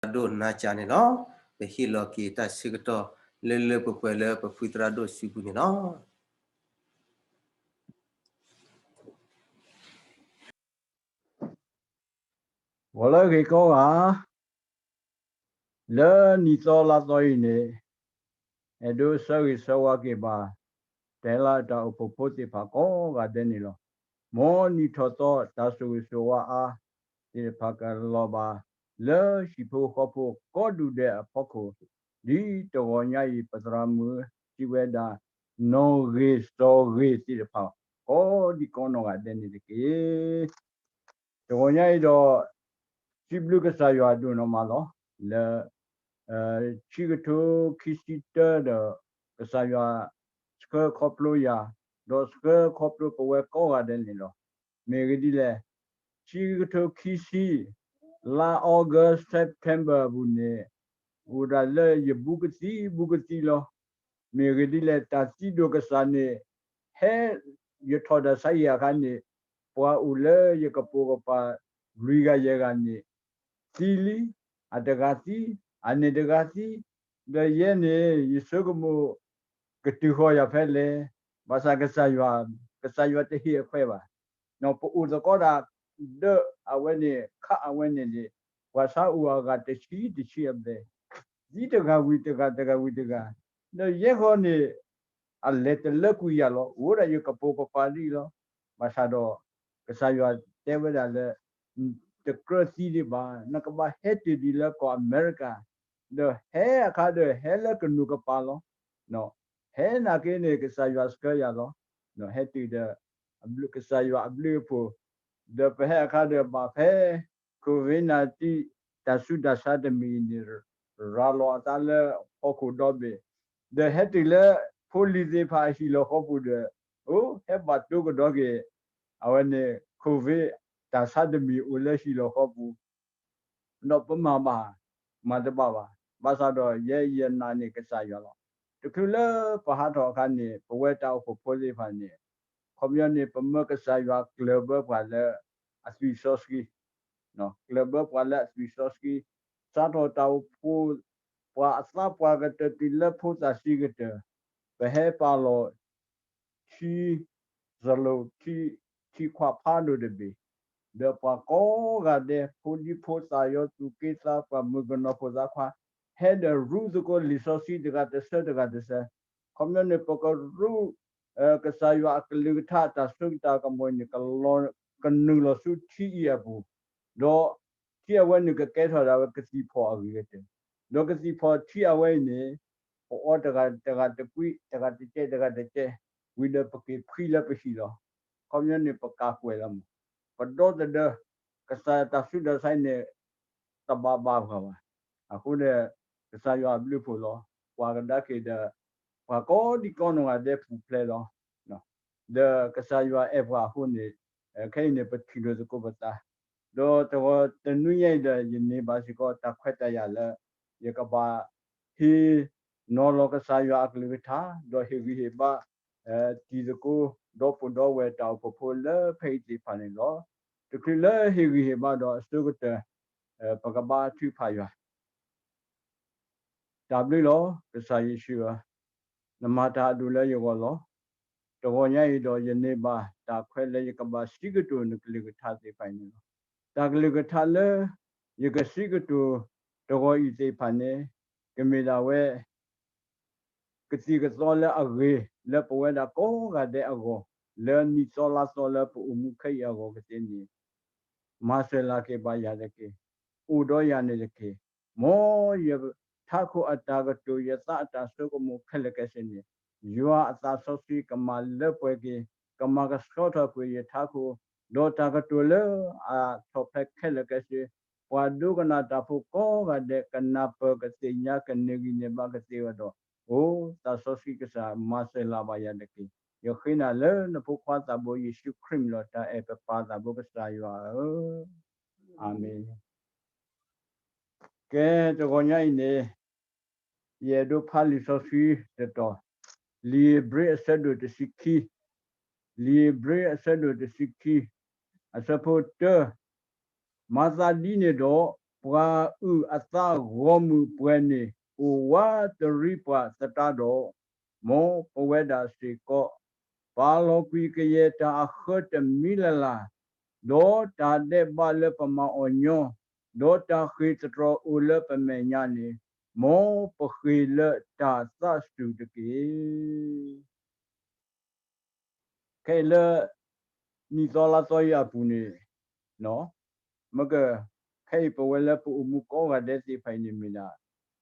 သရၣ်ဒိၣ်နါကၠါန့ၣ်လီၤ. ပဟ့ၣ်လီၤက့ၤတၢ်ဆၢကတီၢ်လၢလၢပှဲၤပှဲၤလၢပဖုသရၣ်ဒိၣ်စုပူၤန့ၣ်လီၤ. ဂီၤလၢအဂ့ၤကိးဂၤ, လၢနံၣ်သီလါသီအံၤန့ၣ်, အဲၣ်ဒိးဆၢဂ့ၤဆၢဝါက့ၤဘၣ် တၢ်လၢတၢ်အိၣ်ဖှိၣ်ဖိသ့ၣ်တဖၣ်ကိးဂၤဒဲးန့ၣ်လီၤ. မ်နံၣ်ထီၣ်သီတၢ်ဆိၣ်ဂ့ၤဆိၣ်ဝါအါသ့ၣ်တဖၣ်ကလီၤဘၣ် လၢဟံၣ်ဖိဃီဖိကိးဒူၣ်ဒဲးအဖီခိၣ်, ဒ်တဂီၤညါအံၤ ပသရၣ်မုၣ်စံးဝဲဒၣ်, နီၣ်ဂံၢ်စီၤဂံၢ်သ့ၣ်တဖၣ် ကိးဒံးကိးနီၢ်ဂၤဒဲးန့ၣ်တက့ၢ်. တဂီၤညါအံၤဒီး စံးဘျုးကစၢ်ယွၤဒိၣ်နီၢ်မးလီၤ. လၢ ခံကထိခံဆံတၢဒီး ကစၢ်ယွၤဆှၢခီဖျိယၤ, ဒီးဆှၢခီဖျိပဝဲကိးဂၤဒဲးန့ၣ်လီၤ. မ့ၢ်ဂ့ၢ်ဒ်လဲၣ်, ခံကထိခံဆံ လါ August September အပူၤန့ၣ်, အိၣ်ဒၣ်လၢယဘူးကသံဘူးကသံလီၤ. မ့ၢ်ဂ့ၢ်ဒ်လဲၣ်, တၢ်သံဒိၣ်ကစၢ်န့ၣ် ဟဲ ယထီၣ်တၢ်ဆါဟံၣ်အခါန့ၣ်, ပှၤအိၣ်လၢယကပိာ်ကပၤ လွံၢ်ဂၤယဲၢ်ဂၤန့ၣ် သံလံ, အတဂၤသံ, အန့ၣ်တဂၤသံ, ဒီးယဲန့ၣ် ယဆိကမိၣ် ကတုၤဃီၤယၤဖဲလဲၣ်, ဘၣ်ဆၣ်ကစၢ်ယွၤ, ကစၢ်ယွၤတဟ့ၣ်အခွဲးဘၣ်. ပအိၣ်သကိးတၢ် ဒၢးအဝဲန့ၣ် ခးအဝဲန့ၣ်န့ၣ်, ပှၤဆါအိၣ်အဂၤတဆံတဆံအဘျဲၣ်, သံတဂၤဝံၤတဂၤ တဂၤဝံၤတဂၤ, ဒီးယဲဃီန့ၣ် အလဲၤတလၢကွံာ်ယၤလီၤ. အိၣ်ဒၣ်ယကပိာ်ကပၤဒ်အံၤလီၤ. ဘၣ်ဆၣ်ဒီး ကစၢ်ယွၤတဲဝဲဒၣ်လၢ တကြၢးသံဒံးဘၣ်, နကဘၣ်ဟဲတုၤဒံးလၢကီၢ်အမဲရကၤ, ဒီးဟဲအခါဒီး ဟဲလၢကနူၤကပၤလီၤ. ဟဲနာ်က့န့ၣ် ကစၢ်ယွၤဆှၢယၤလီၤ. ဟဲတုၤဒီး ကစၢ်ယွၤအဘျုးအဖှိၣ်, ဒီးပဟဲအခါဒီးဘၣ်ဖဲ COVID nineteen တၢ်ဆူးတၢ်ဆါတမံၤန့ၣ် ရၤလီၤအသးလၢဟီၣ်ခိၣ်ဒီဘ့ၣ်, ဒီးဟဲတုၤလၢဖိလံၤသ့ၣ်တဖၣ်အဟံၣ်လီၤဃီပူၤဒီး, အိၣ် ဟဲဘၣ်တိၢ်ကဒီးက့ၤ အဝဲန့ၣ် COVID တၢ်ဆါတမံၤအိၣ်လၢဟံၣ်လီၤဃီပူၤ ဒီးပမၤဘၣ်, မၤတဘၣ်ဘၣ်. ဘၣ်ဆၣ်ဒီးယဲယနာ်န့ၢ်ကစၢ်ယွၤလီၤ. တချုးလၢပဟးထီၣ်အခါန့ၣ် ပဝဲတၢ်အိၣ်ဖှိၣ်ဖိသ့ၣ်တဖၣ်န့ၣ်, ခီပညီန့ၣ် ပမၢကစၢ်ယွၤကျၢၢ်ဘၢပှၤလၢအသွံၣ်စီဆှံ, ကျၢၢ်ဘၢပှၤလၢအသွံၣ်စီဆှံ, စးထီၣ်တၢ်အိၣ်ဖှိၣ် ပှၤအသးပှၢ်ကတၢၢ်တုၤလၢဖိသၣ်ဆံးကတၢၢ်, ပဟဲပာ်လီၤ ထံ စလိၣ်ထံ ထံခွးဖးဒိၣ်တဘ့ၣ်, ဒီးပှၤကိးဂၤဒဲး ဖိဒံဖိသၣ် ယွၤသူၣ်က့သးပှၢ် မုၣ်ကနီၤဖိသၣ်ခွါ ဟဲဒီးရူသကိးလံာ်စီဆှံတဂၤတဆၢတဂၤတဆၢ, ခီပညီန့ၣ် ပကရူ ကစၢ်ယွၤအကလုၢ်ကထါတၢ်စိတၢ်ကမီၤန့ၣ် ကလီၤ ကနုာ်လီၤဆူထံအံၤအပူၤ, ဒီး ထံအဝဲန့ၣ်ကကဲထီၣ်ဒၣ်ဝဲကသံၣ်ဖီၣ်အဂ့ၤကတၢၢ်, ဒီးကသံၣ်ဖီၣ်ထံအဝဲအံၤန့ၣ် ပအီတဂၤတဂၤတကွံ တဂၤတကဲး တဂၤတကဲး ဝံၤဒီးပက့ၤဖှံလၢပဟံၣ်လီၤ. ခီပညီန့ၣ်ပကၤကွဲးလီၤမး, ပဒီသဒၢ ကစၢ်တၢ်ဆူးတၢ်ဆါအံၤန့ၣ် တဘၣ်ဘၣ်ပှၤဘၣ်. အဃိန့ၣ် ကစၢ်ယွၤအဘျုးအဖှိၣ်လီၤ. ပှၤကဒါက့ၤဒီး ပှၤကိးဒံကိးနီၢ်ဂၤဒဲးပူၤဖျဲးလီၤ. ဒီးကစၢ်ယွၤအဲၣ်ပှၤအဃိန့ၣ် ခဲအံၤန့ၣ် ပထံၣ်လိာ်သကိးပသး, ဒီးတဂီၤတနွံညါအံၤဒီး ယန့ၢ်ဘၣ်စ့ၢ်ကီးတၢ်ခွဲးတၢ်ယာ်လၢ ယကဘၣ်ဟ့ၣ်နီၤလီၤကစၢ်ယွၤအကလုၢ်ကထါ ဒီးဟ့ၣ်ဂံၢ်ဟ့ၣ်ဘါ တံၤသကိးဒီးပဒီပုၢ်ဝဲၢ်တၢ်အိၣ်ဖှိၣ်ဖိလၢဖဲအံၤသ့ၣ်တဖၣ်န့ၣ်လီၤ. တချုးလၢဟ့ၣ်ဂံၢ်ဟ့ၣ်ဘါဒီးအဆိကတၢၢ် ပကဘါထုကဖၣ်ယွၤ တၢ်ဘျုးလီၤ ကစၢ်ယ့ၣ်ၡူးဧၢ, နမၤတၢ်အဒိၣ်လၢယဂီၢ်လီၤ. တဂီၤညါအံၤဒီးယန့ၢ်ဘၣ်တၢ်ခွဲးလၢယကဘၣ်စံးကတိၤနကလုၢ်ကထါသ့ၣ်တဖၣ်အံၤန့ၣ်လီၤ. တၢ်ကလုၢ်ကထါလၢယကစံးကတိၤတဂီၤအံၤသ့ၣ်တဖၣ်န့ၣ် ကမ့ၢ်ဒၣ်ဝဲ ကသံၣ်ကသီလၢအဂ့ၤ လၢပဝဲဒၣ်ကိးဂၤဒဲးအဂီၢ်, လၢနံၣ်သီလါသီလၢပအိၣ်မူခဲအံၤအဂီၢ်ကသ့န့ၣ်, မၤစၢၤလၢ်က့ၤဘၣ်ယၤတက့ၢ်, အိၣ်ဒီးယၤန့ၣ်တက့ၢ်. မ်ယထးခိၣ်အတၢ်ကတိၤ ယသးအတၢ်ဆိကမိၣ်ခဲလၢာ်ခဲဆ့န့ၣ်, ယွၤအသးစီဆှံကမၤလၢပှဲၤက့ၤ, ကမၤကဆှီထီၣ်ကွံာ်ယထးခိၣ်, ဒီးတၢ်ကတိၤလၢအထီၣ်ဖျဲးခဲလၢာ်ခဲဆ့, ပှၤဒိကနၣ်တၢ်ဖိကိးဂၤဒဲး ကနၢ်ပၢၢ်ကသ့ၣ်ညါကန့ၢ်ဂံၢ်န့ၢ်ဘါကသ့ဝဲဒီး, အိ သးစီဆှံကစၢ်မၤစၢၤလၢ်ဘၣ်ယၤတက့ၢ်. ယဃ့နၤလၢနဖိခွါသးဘိယ့ၣ်ၡူးခရံာ်မံၤလီၤ. တၢ်အဲၣ်ပပၢ်သးဘိကစၢ်ယွၤဧၢ, အၤမ့ၣ်. ကဲ, တဂီၤညါအံၤန့ၣ် ယအဲၣ်ဒိးဖးလံာ်စီဆှံတတီၤ, လံာ်ဧ့ၤဘြံၤအဆၢဒိၣ်တဆံခံ, လံာ်ဧ့ၤဘြံၤအဆၢဒိၣ်တဆံခံ, အဆၢဖိတၢ, မၤသးဒ်န့ၣ်ဒီး ပှၤအုၣ်အသးဂီၢ်မုၢ်ပှဲၤန့ၣ် အိၣ်ဝးတရံးပှၤသတးဒီး, မ်ပဝဲဒၣ်စ့ၢ်ကီး ပာ်လီၤကွံာ်ကယဲၢ်တၢ်အဃၢတမံၤလၢ်လၢ်, ဒီးတၢ်ဒဲးဘးလၢပမၤအီၤညီ, ဒီးတၢ်ဃ့ၢ်သတြီၤအိၣ်လၢပမဲာ်ညါန့ၣ်, မ်ပဃ့ၢ်လၢတၢ်သးစူၤတက့ၢ်. ခဲအံၤလၢ နံၣ်သီလါသီအံၤအပူၤန့ၣ်, မ့ၢ်က, ခဲအံၤပဝဲလၢပအိၣ်မူကိးဂၤဒဲးသ့ၣ်တဖၣ်အံၤန့ၣ်မ့ၢ်ဒၣ်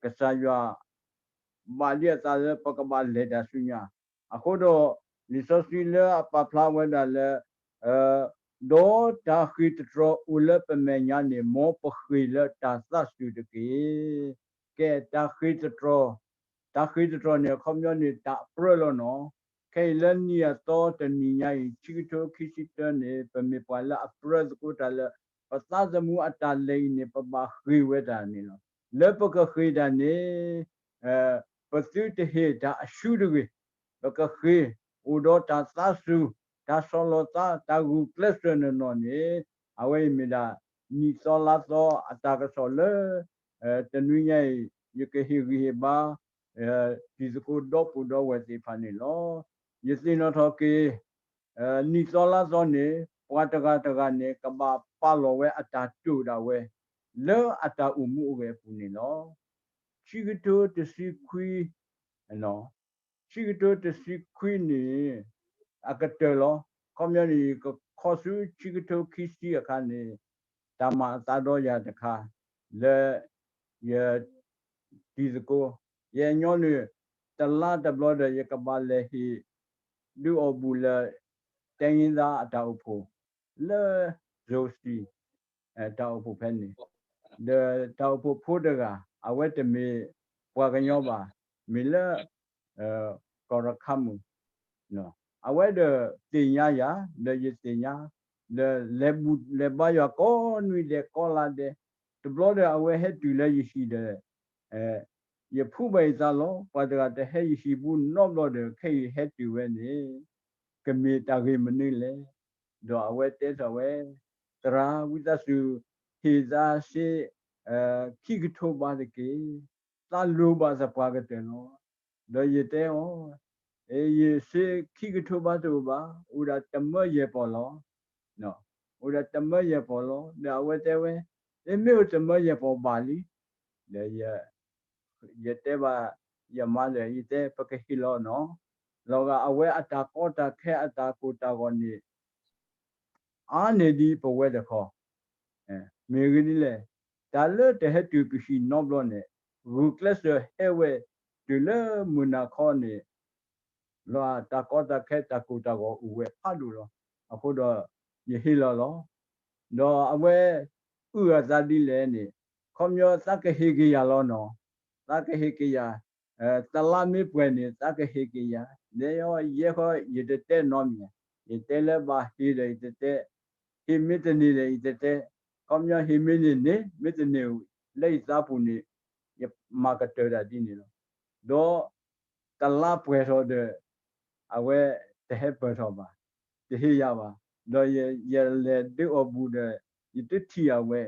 ကစၢ်ယွၤ ဘၣ်ဒံးအသးလၢပကဘၣ်လဲၤတၢ်ဆူညါ, အဃိဒီး လံာ်စီဆှံလၢအပာ်ဖျါဝဲဒၣ်လၢ ဒီးတၢ်ဃ့ၢ်သတြီၤအိၣ်လၢပမဲာ်ညါန့ၣ် မ်ပဃ့ၢ်လၢတၢ်သးစူၤတက့ၢ်. ကဲ တၢ်ဃ့ၢ်သတြီၤ, တၢ်ဃ့ၢ်သတြီၤန့ၣ် အခီပညီန့ၣ် တၢ်ပြၢလီၤနီၤ. ခဲအံၤလၢနံၣ်အသီတနံၤညါအံၤ ခံကထိခံဆံတၢန့ၣ် ပမ့ၢ်ပှၤလၢအပြၢသကိးတၢ်လၢ ပသးသမူအတၢ်လဲၤအံၤန့ၣ် ပဘၣ်ဃ့ၢ်ဝဲတၢ်န့ၣ်လီၤ. လၢပကဃ့ၢ်တၢ်န့ၣ် ပသုတဟ့ၣ်တၢ်အဆူတဂ့ၤ, ပကဃ့ၢ်အိၣ်ဒီးတၢ်သးစူၤ, တၢ်ဆီၣ်လီၤသး, တၢ်ဂုာ်ကျဲးစၢးနီၢ်နီၢ်န့ၣ်, အဝဲအံၤမ့ၢ်ဒၣ် နံၣ်သီလါသီအတၢ်ကစီၣ်လၢ တနွံညါအံၤ ယကဟ့ၣ်ဂံၢ်ဟ့ၣ်ဘါ တံၤသကိးဒီပုၢ်ဒီဝဲၢ်သ့ၣ်တဖၣ်န့ၣ်လီၤ. ယသ့ၣ်နီၣ်ထီၣ်က့ၤ နံၣ်သီလါသီန့ၣ် ပှၤတဂၤတဂၤန့ၣ် ကဘၣ်ပာ်လီၤဝဲအတၢ်တိာ်ဒၣ်ဝဲ လၢအတၢ်အိၣ်မူအဂ့ၢ်အပူၤန့ၣ်လီၤ. ခံကထိတဆံခွံ, ခံကထိတဆံခွံန့ၣ် အကတၢၢ်လီၤ. ခီပညီန့ၣ် ယကခီဆူခံကထိခံဆံအခါန့ၣ် တၢ်မၤအသးဒီးယၤတခါ လၢ ယ တံၤသကိး, ယဲညီနုၢ် တလါတဘျီဒီး ယကဘၣ်လဲၤဟ့ၣ် ဒုးအီၣ်ဘူၣ်လၢ တဲင့သါအတၢ်အိၣ်ဖှိၣ် လၢ Josie တၢ်အိၣ်ဖှိၣ်ဖဲန့ၣ်, ဒီးတၢ်အိၣ်ဖှိၣ်ဖိတဂၤ အဝဲတမ့ၢ်ပှၤကညီဘၣ်, မ့ၢ်လၢ ကီၢ်ရခါမုၢ် အဝဲဒီးသ့ၣ်ညါယၤ ဒီးယသ့ၣ်ညါ, ဒီးလဲၤဘူၣ်လဲၤဘါယွၤကိးနွံဒဲးကိးလါဒဲး, တဘျီဒီးအဝဲဟဲတုၤလၢယဟံၣ်ဒီး ယဖှူဘၣ်ယသးလီၤ. ပှၤတဂၤတဟဲယဟံၣ်ဘူးနီတဘျီဒီး ခဲအံၤဟဲတုၤဝဲန့ၣ် ကမ့ၢ်တၢ်ဂ့ၢ်မနုၤလဲၣ်. ဒီးအဝဲတဲထီၣ်ဝဲ, သရၣ်ဝံသးစူၤ ဟ့ၣ်သးစ့ ခံကထိဘါတက့ၢ်. သးလိၤဘၣ်သပှၢ်ကတၢၢ်လီၤ. ဒီးယတဲအီၤ, ယစ့ခံကထိဘါတအိၣ်ဘၣ်, အိၣ်ဒၣ်တမၢယဲၢ်ပီၢ်လီၤ. အိၣ်ဒၣ်တမၢယဲၢ်ပီၢ်လီၤ. ဒီးအဝဲတဲဝဲ, မ့ၢ်အိၣ်တမၢယဲၢ်ပီၢ်ဘၣ်လံ. ဒီး ယတဲဘၣ် ယမါဒီး ယတဲ ပကဟ့ၣ်လီၤနီၤ. လီၤဂာ်အဝဲအတၢ်ကီတၢ်ခဲအတၢ်ကိၢ်တၢ်ဂီၤန့ၣ် အါန့ၢ်ဒံးပဝဲတခီ, မ့ၢ်ဂ့ၢ်ဒ်လဲၣ်, တၢ်လၢတဟဲတုၤပဟံၣ်နီတဘျီန့ၣ် ဂုာ်ကျဲးစၢးဟဲဝဲတုၤလၢမုၢ်နၤခီန့ၣ် လီၤတၢ်ကီတၢ်ခဲတၢ်ကိၢ်တၢ်ဂီၤအိၣ်ဝဲဖးဒိၣ်လီၤ. အဃိဒီး ယဟ့ၣ်လီၤလီၤ. ဒီးအဝဲ အုၣ်အသးဒ်လဲၣ်န့ၣ် ခီပညီသးကဟ့ၣ်က့ၤယၤလီၤနီၤ. သးကဟ့ၣ်က့ၤယၤ, တလါမ့ၢ်ပှဲၤန့ၣ် သးကဟ့ၣ်က့ၤယၤ, ဒီးယဲဃီယတတဲနီတမံၤ, ယတဲလၢဘၣ်ဟ့ၣ်ဒီးယတတဲ, ဟ့ၣ်မ့ၢ်တန့ၢ်ဒီးယတတဲ, ခီပညီဟ့ၣ်မ့ၢ်န့ၢ်န့ၣ် မ့ၢ်တန့ၢ်လၢယသးပူၤန့ၣ် ယမၤကတၢၢ်တၢ်ဒ်န့ၣ်လီၤ. ဒီး တလါပှဲၤထီၣ်ဒီး အဝဲတဟဲပၢၢ်ထီၣ်ဘၣ်, တဟ့ၣ်ယၤဘၣ်. ဒီးယလဲၤဒုးအီၣ်ဘူၣ်ဒီး ယတထံၣ်အဝဲ,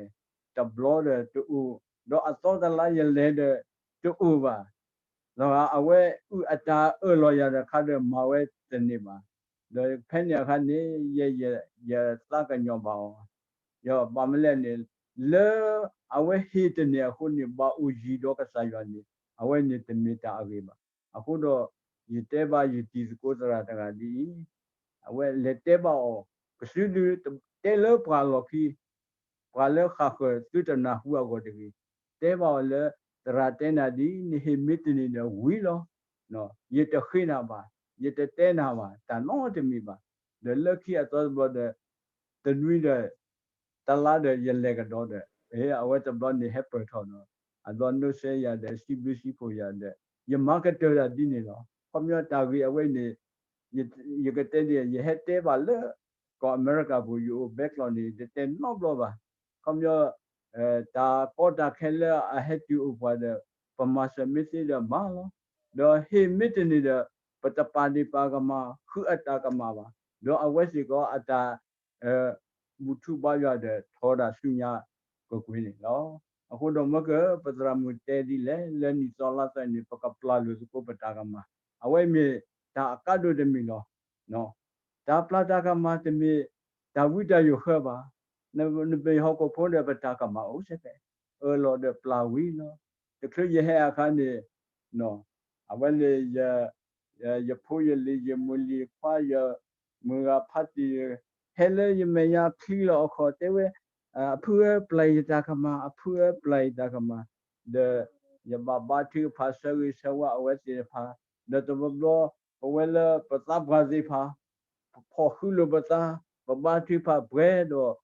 တဘျီဒီးတအိၣ်, ဒီးအသီတလါယလဲၤဒီးတအိၣ်ဘၣ်. လီၤဂာ်အဝဲအုၣ်အတၢ်အၢၣ်လီၤယၤဒီးခါဒီးမၤဝဲတန့ၢ်ဘၣ်. ဒီးဖဲန့ၣ်အခါန့ၣ် ယဲယသးကညီၤဘၣ်အီၤ, ယဘၣ်မနုၤလဲၣ်န့ၣ် လၢအဝဲဟ့ၣ်တန့ၢ်အဃိန့ၣ် ဘၣ်အိၣ်ယံၤဒီးကစၢ်ယွၤန့ၣ် အဝဲန့ၣ်တမ့ၢ်တၢ်အဂ့ၤဘၣ်. အဃိဒီး ယတဲဘၣ်ယတံၤသကိးသရၣ်တဂၤဒ်အံၤ, အဝဲလဲၤတဲဘၣ်အီၤ, ကစုဒု တဲလၢပှၤလီၢ်ခံ, ပှၤလၢဃၣ်ဃၢၤသုတနၢ်ဟူအဂီၢ်တဂ့ၤ, တဲဘၣ်အီၤလၢ သရၣ်တဲနၤဒ်အံၤ နဟ့ၣ်မ့ၢ်တန့ၢ်ဒီးဝံၤလီၤ. ယတဃ့နၤဘၣ်, ယတတဲနၤဘၣ် တၢ်နီတမံၤဘၣ်. ဒီးလၢခံအသီတဘျီဒီး တနွံဒီး တလါဒီးယလဲၤကဒီးဒီး အဝဲတဘျီန့ၣ်ဟဲပၢၢ်ထီၣ်ဒီး အဘျီနီၣ်စဲယၤဒီး စံးဘျုးစံးဖှိၣ်ယၤဒီး ယမၤကတၢၢ်တၢ်ဒ်န့ၣ်လီၤ. ခီပညီတၢ်ဂ့ၢ်အဝဲန့ၣ် ယကတဲဒ် ယဟဲတဲဘၣ်လၢ ကီၢ်အမဲရကၤပူၤ ယအိၣ်ဘဲကျီၢ်န့ၣ် ယတတဲနီတဘျီဘၣ်. ခီပညီ တၢ်ကီတၢ်ခဲလၢအဟဲတုၤအိၣ်ပှၤဒီး ပမၤစၢၤမ့ၢ်သ့ဒီးမၤလီၤ. ဒီးဟ့ၣ်မ့ၢ်တန့ၢ်ဒီး ပတပာ်ဒ့ၣ်ပာ်ကမၣ် ဃုအတၢ်ကမၣ်ဘၣ်. ဒီးအဝဲစ့ၢ်ကီးအတၢ် ဘူၣ်ထီၣ်ဘါယွၤဒီးထီဒါဆူညါကွ့ၢ်ကွ့ၢ်န့ၣ်လီၤ. အဃိဒီးမ့ၢ်ကပသရၣ်မုၣ်တဲဒ်လဲၣ် လၢနံၣ်သီလါသီအံၤန့ၣ် ပကပျၢ်လိာ်သကိးပတၢ်ကမၣ်, အဝဲအံၤမ့ၢ်တၢ်အကါဒိၣ်တမံၤလီၤ. တၢ်ပျၢ်တၢ်ကမၣ်တမ့ၢ်တၢ်ဝံတၢ်ယိာ်ဃၢဘၣ်. နမ့ၢ်ဟီၣ်ခိၣ်ဖိဒီးပတၢ်ကမၣ်အိၣ်စ့ၢ်ကီး, အၢၣ်လီၤဒီးပျၢ်ဝံၤလီၤ. တချုးယဟဲအခါန့ၣ် အဝဲန့ၣ် ယဖိယလံၤ ယမုၢ်လံၤခွါ ယမုၢ်ဂၤဖးတံၢ် ဟဲလၢယမဲာ်ညါချံလီၤအခီၣ် တဲဝဲ, အဖုဧၢ ပျၢ်ယတၢ်ကမၣ်, အဖုဧၢ ပျၢ်ယတၢ်ကမၣ်, ဒီးယဘၣ်ဘါထုကဖၣ်ဆၢဂ့ၤဆၢဝါအဝဲသ့ၣ်တဖၣ်, ဒီးတဘျီဘျီ ပဝဲလၢပသးပှၢ်သ့ၣ်တဖၣ် ပဖီၣ်ဃံလိာ်ပသး, ပဘါထုကဖၣ်ပှဲၤဒီး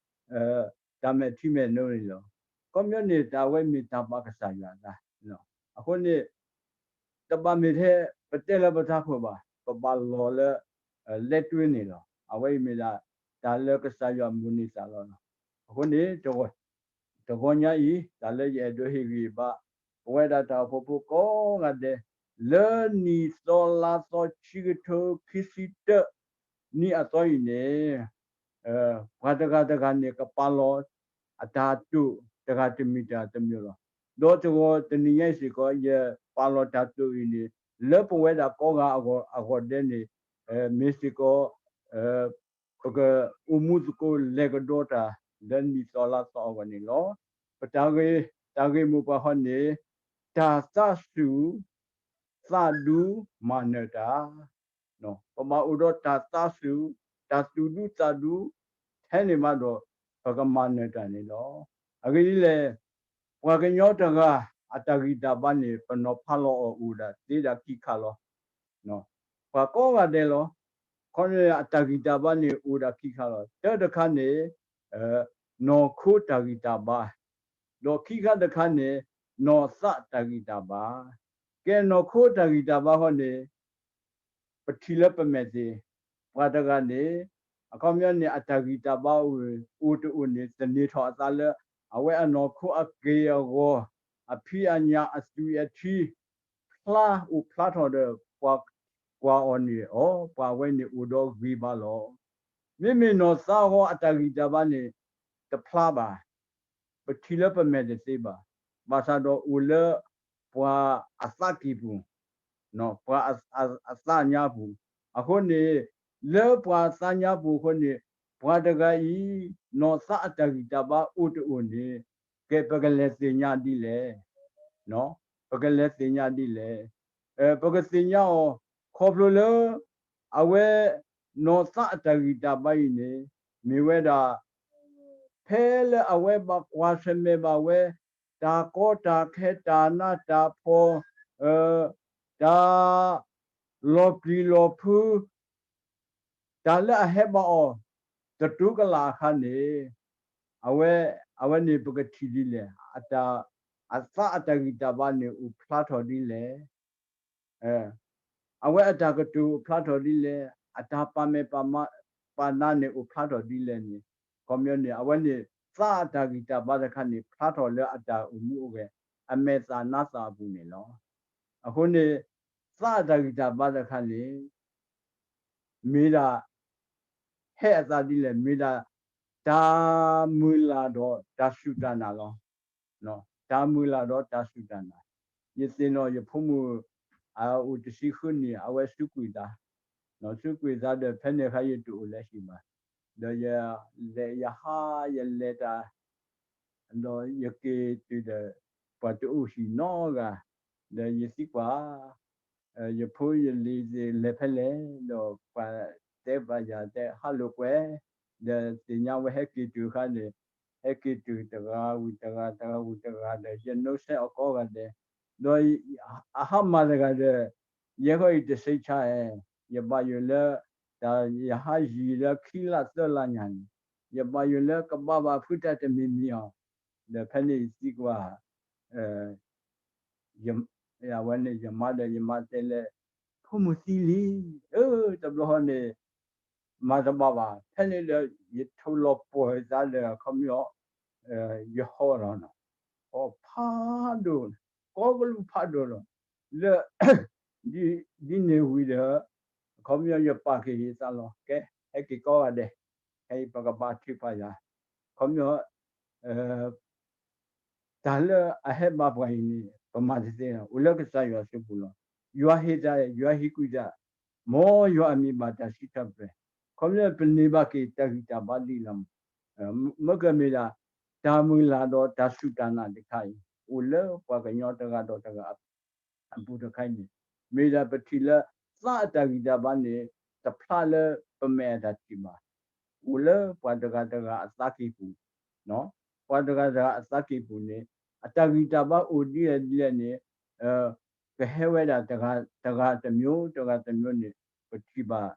တၢ်မဲာ်ထံမဲာ်နိန့ၣ်လီၤ. ခီပညီန့ၣ် တၢ်ဝဲမ့ၢ်တၢ်ဘၣ်ကစၢ်ယွၤအသး. အဃိန့ၣ် တဘၣ်မ့ၢ်ထဲ ပတဲလၢပတၢ်ခိၣ်ဘၣ်, ပဘၣ်လီၤလၢ လဲၤတွ့န့ၣ်လီၤ. အဝဲအံၤမ့ၢ်ဒၣ် တၢ်လၢကစၢ်ယွၤမုၢ်န့ၢ်သးလီၤ. အဃိန့ၣ် တဂီၤညါအံၤ တၢ်လၢယအဲၣ်ဒိးဟ့ၣ်ဂံၢ်ဘါ ပဝဲဒၣ်တၢ်အိၣ်ဖှိၣ်ဖိကိးဂၤဒဲး လၢနံၣ်သီလါသီ ခံကထိခံဆံတၢ နံၣ်အသီအံၤန့ၣ် ပှၤတဂၤတဂၤန့ၣ် ကပာ်လီၤအတၢ်တိာ်တဂၤတမံၤတဂၤတမံၤလီၤ. ဒီးတဂီၤတနံၤညါအံၤစ့ၢ်ကီး ယပာ်လီၤတၢ်တိာ်အံၤန့ၣ် လၢပဝဲဒၣ်ကိးဂၤအဂီၢ်ဒဲးန့ၣ် မ့ၢ်စ့ၢ်ကီး ပကအိၣ်မူသကိးလဲၤကဒီးတၢ် လၢနံၣ်သီလါသီအဂီၢ်န့ၣ်လီၤ. ပတၢ်ဂ့ၢ် တၢ်ဂ့ၢ်မိၢ်ပှၢ်ဟီန့ၣ် တၢ်သးစူၤ သးဒူမၤနၢၤတၢ် ပဘၣ်အိၣ်ဒီးတၢ်သးစူၤ တၢ်သူၣ်ဒူသးဒူ ထဲန့ၣ်မးဒီး ပကမၤနၢၤတၢ်န့ၣ်လီၤ. အဂ့ၢ်ဒ်လဲၣ်, ပှၤကညီတဂၤ အတၢ်ဂံၢ်တၢ်ဘါန့ၣ် ပနီၤဖးလီၤအီၤအိၣ်ဒၣ်သ့ဒၣ်ခံခါလီၤ. ပှၤကိးဂၤဒဲးလီၤ. ခီန့ၣ် အတၢ်ဂံၢ်တၢ်ဘါန့ၣ် အိၣ်ဒၣ်ခံခါလီၤ. တၢတခါန့ၣ် နီၢ်ခိတၢ်ဂံၢ်တၢ်ဘါ, ဒီးခံခါတခါန့ၣ် နီၢ်သးတၢ်ဂံၢ်တၢ်ဘါ. ကဲနီၢ်ခိတၢ်ဂံၢ်တၢ်ဘါဃီန့ၣ် ပထံၣ်လၢပမဲာ်သ့ၣ် ပှၤတဂၤန့ၣ် အခီပညီန့ၣ် အတၢ်ဂံၢ်တၢ်ဘါအိၣ်တအိၣ်န့ၣ် သန့ၤထီၣ်အသးလၢ အဝဲအနီၢ်ခိအက့ၢ်အဂီၤ အဖံးအညၣ်အသွံၣ်အထံ ဖျါအိၣ်ဖျါထီၣ်ဒီး ပှၤကွၢ်အီၤန့ၣ် အိ ပှၤဝဲန့ၣ်အိၣ်ဒီးဂံၢ်ဘါလီၤ. မ့မ့ၢ်နီၢ်သးဃီအတၢ်ဂံၢ်တၢ်ဘါန့ၣ် တဖျါဘၣ်. ပထံၣ်လၢပမဲာ်တသ့ဘၣ်. ဘၣ်ဆၣ်ဒီးအိၣ်လၢပှၤအသးကံၢ်ပူၤ, ပှၤအသးညါပူၤ. အဃိန့ၣ် လၢပှၤအသးညါပူၤအဃိန့ၣ် ပှၤတဂၤအံၤ နီၢ်သးအတၢ်ဂံၢ်တၢ်ဘါအိၣ်တအိၣ်န့ၣ် ကဲပကလဲၤသ့ၣ်ညါဒ်လဲၣ်. ပကလဲၤသ့ၣ်ညါဒ်လဲၣ်. ပကသ့ၣ်ညါအီၤ ခီဖျိလၢ အဝဲ နီၢ်သးအတၢ်ဂံၢ်တၢ်ဘါအံၤန့ၣ် မ့ၢ်ဝဲဒၣ် ဖဲလၢအဝဲဘၣ်ကွၢ်ဆၢၣ်မဲာ်ဘၣ်ဝဲ တၢ်ကီတၢ်ခဲ တၢ်နးတၢ်ဖှီၣ် တၢ်လီၤပျံၤလီၤဖုး တၢ်လၢအဟဲဘၣ်အီၤ တတူၢ်ကလာ်အခါန့ၣ် အဝဲ အဝဲန့ၣ်ပကထံၣ်ဒ်လဲၣ်, အတၢ် အသးအတၢ်ဂံၢ်တၢ်ဘါန့ၣ် အိၣ်ဖျါထီၣ်ဒ်လဲၣ်. အဝဲအတၢ်ကတိၤအိၣ်ဖျါထီၣ်ဒ်လဲၣ်, အတၢ်ပာ်မဲာ်ပာ်နါန့ၣ်အိၣ်ဖျါထီၣ်ဒ်လဲၣ်န့ၣ်, ခီပညီန့ၣ် အဝဲန့ၣ် သးအတၢ်ဂံၢ်တၢ်ဘါတခါန့ၣ် ဖျါထီၣ်လၢအတၢ်အိၣ်မူအိၣ်ဂဲၤ အမဲာ်သၣ်နါသၣ်အပူၤန့ၣ်လီၤ. အဃိန့ၣ် သးအတၢ်ဂံၢ်တၢ်ဘါတခါန့ၣ် မ့ၢ်ဒၣ် ဟဲအသးဒ်လဲၣ်, မ့ၢ်ဒၣ် တၢ်မုၢ်လၢ်ဒီးတၢ်စူၢ်တၢ်နာ်လီၤ. တၢ်မုၢ်လၢ်ဒီးတၢ်စူၢ်တၢ်နာ်, ယသ့ၣ်နီၣ်ယဖိမုၣ် အအိၣ်တဆံဃုနံၣ် အဝဲစူးကွံာ်သး, စူးကွံာ်သးဒီး ဖဲန့ၣ်အခါယတအိၣ်လၢဟံၣ်ဘၣ်, ဒီးယလဲၤယဟးယလဲၤတၢ် ဒီးယက့ၤတုၤဒီး ပှၤတအိၣ်ဟံၣ်နီတဂၤ, ဒီးယသံကွၢ် ယဖိယလံၤသ့ၣ်လဲၤဖဲလဲၣ်, ဒီးပှၤတဲဘၣ်ယၤတဲ ဟးလိာ်ကွဲ, ဒီးသ့ၣ်ညါဝဲဟဲက့ၤတုၤအခါန့ၣ်, ဟဲက့ၤတုၤတဂၤဝံၤတဂၤ တဂၤဝံၤတဂၤဒီး ယနိးဆဲးအီၤကိးဂၤဒဲး, ဒီးအဟါမၢ်တဂၤဒီး ယဲဃီအံၤတဆံဆါအဲ, ယဘၣ်ယိၣ်လၢ တၢ်ယဟးယံာ်လၢခံလါသၢလါညါန့ၣ်, ယဘၣ်ယိၣ်လၢကဘၣ်ဘၣ်ဖုတၢ်တမံၤမံၤအီၤ, ဒီးဖဲန့ၣ်ယသံကွၢ် အဝဲန့ၣ်ယမါဒီး ယမါတဲလၢ ဖိမုၣ်သံလံ, အၢ တဘျီဃီန့ၣ် မၤတဘၣ်ဘၣ်, ဖဲန့ၣ်ဒီး ယထိၣ်လီၤပှီၢ်သးဒီး ခီပညီ ယဟီၣ်လီၤနီၤ, ဟီၣ်ဖးဒိၣ်, ကီကလူးဖးဒိၣ်လီၤ, လၢ ဒ်န့ၣ်ဝံၤဒီး ခီပညီယပာ်က့ၤယသးလီၤ, ကဲ ဟဲက့ၤကိးဂၤဒဲး, ဟဲအံၤပကဘါထုကဖၣ်ယၤ, ခီပညီ အ တၢ်လၢအဟဲဘၣ်ပှၤအံၤန့ၣ် ပမၤတသ့လီၤ. အိၣ်လၢကစၢ်ယွၤစုပူၤလီၤ. ယွၤဟ့ၣ်တၢ် ယွၤဟ့ၣ်ကွံာ်တၢ်, မ်ယွၤအမံၤဘၣ်တၢ်စံးထီၣ်ပတြၢၤ. ခီဖျိပန့ၢ်ဘၣ်က့ၤတၢ်ဂံၢ်တၢ်ဘါဒ်လဲၣ်မး, မ့ၢ်ကမ့ၢ်ဒၣ် တၢ်မုၢ်လၢ်ဒီးတၢ်စူၢ်တၢ်နာ်တခါအံၤ အိၣ်လၢပှၤကညီတဂၤဒီးတဂၤအပူၤတခါအံၤန့ၣ်, မ့ၢ်ဒၣ်ပထံၣ်လၢသးအတၢ်ဂံၢ်တၢ်ဘါန့ၣ် တဖျါလၢပမဲာ်အတၢ်ထံၣ်ဘၣ်. အိၣ်လၢပှၤတဂၤတဂၤအသးကံၢ်ပူၤ, ပှၤတဂၤတဂၤအသးကံၢ်ပူၤန့ၣ် အတၢ်ဂံၢ်တၢ်ဘါအိၣ်ဒ်လဲၣ်ဒ်လဲၣ်န့ၣ် ကဟဲဝဲဒၣ်တဂၤတမျိုး တဂၤတမျိုးန့ၣ် ပထံၣ်ဘၣ်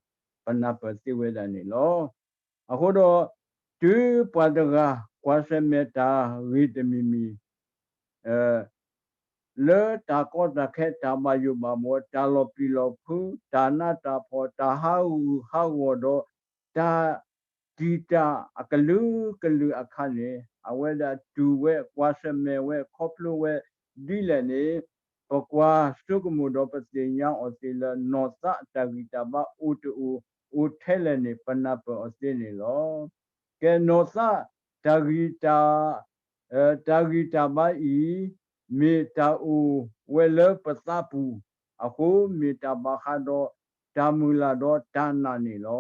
ပနၢ်ပၢၢ်သ့ဝဲဒၣ်န့ၣ်လီၤ. အဃိဒီး တုၤပှၤတဂၤ ကွၢ်ဆၢၣ်မဲာ်တၢ်ဂ့ၢ်တမံၤမံၤ လၢတၢ်ကီတၢ်ခဲ တၢ်ဘၣ်ယိၣ်ဘၣ်ဘှီ တၢ်လီၤပျံၤလီၤဖုး တၢ်နးတၢ်ဖှီၣ် တၢ်ဟးဂူာ်ဟးဂီၤဒီး တၢ်တံာ်တာ်အကလုာ်ကလုာ်အခါန့ၣ် အဝဲဒၣ်တူၢ်ဝဲ ကွၢ်ဆၢၣ်မဲာ်ဝဲ ခီဖျိဝဲဒ်လဲၣ်န့ၣ် ပကွၢ်ဆိကမိၣ်ဒီးပသ့ၣ်ညါအီၤသ့လၢ နီၢ်သးအတၢ်ဂံၢ်တၢ်ဘါအိၣ်တအိၣ် အိၣ်ထဲလဲၣ်န့ၣ် ပနၢ်ပၢၢ်အီၤသ့န့ၣ်လီၤ. ကဲနီၢ်သး တၢ်ဂံၢ်တၢ် တၢ်ဂံၢ်တၢ်ဘါအံၤ မ့ၢ်တၢ်အိၣ်ဝဲလၢပသးပူၤအဃိ မ့ၢ်တၢ်ဘၣ်ဃးဒီးတၢ်မုၢ်လၢ်ဒီးတၢ်နာ်န့ၣ်လီၤ.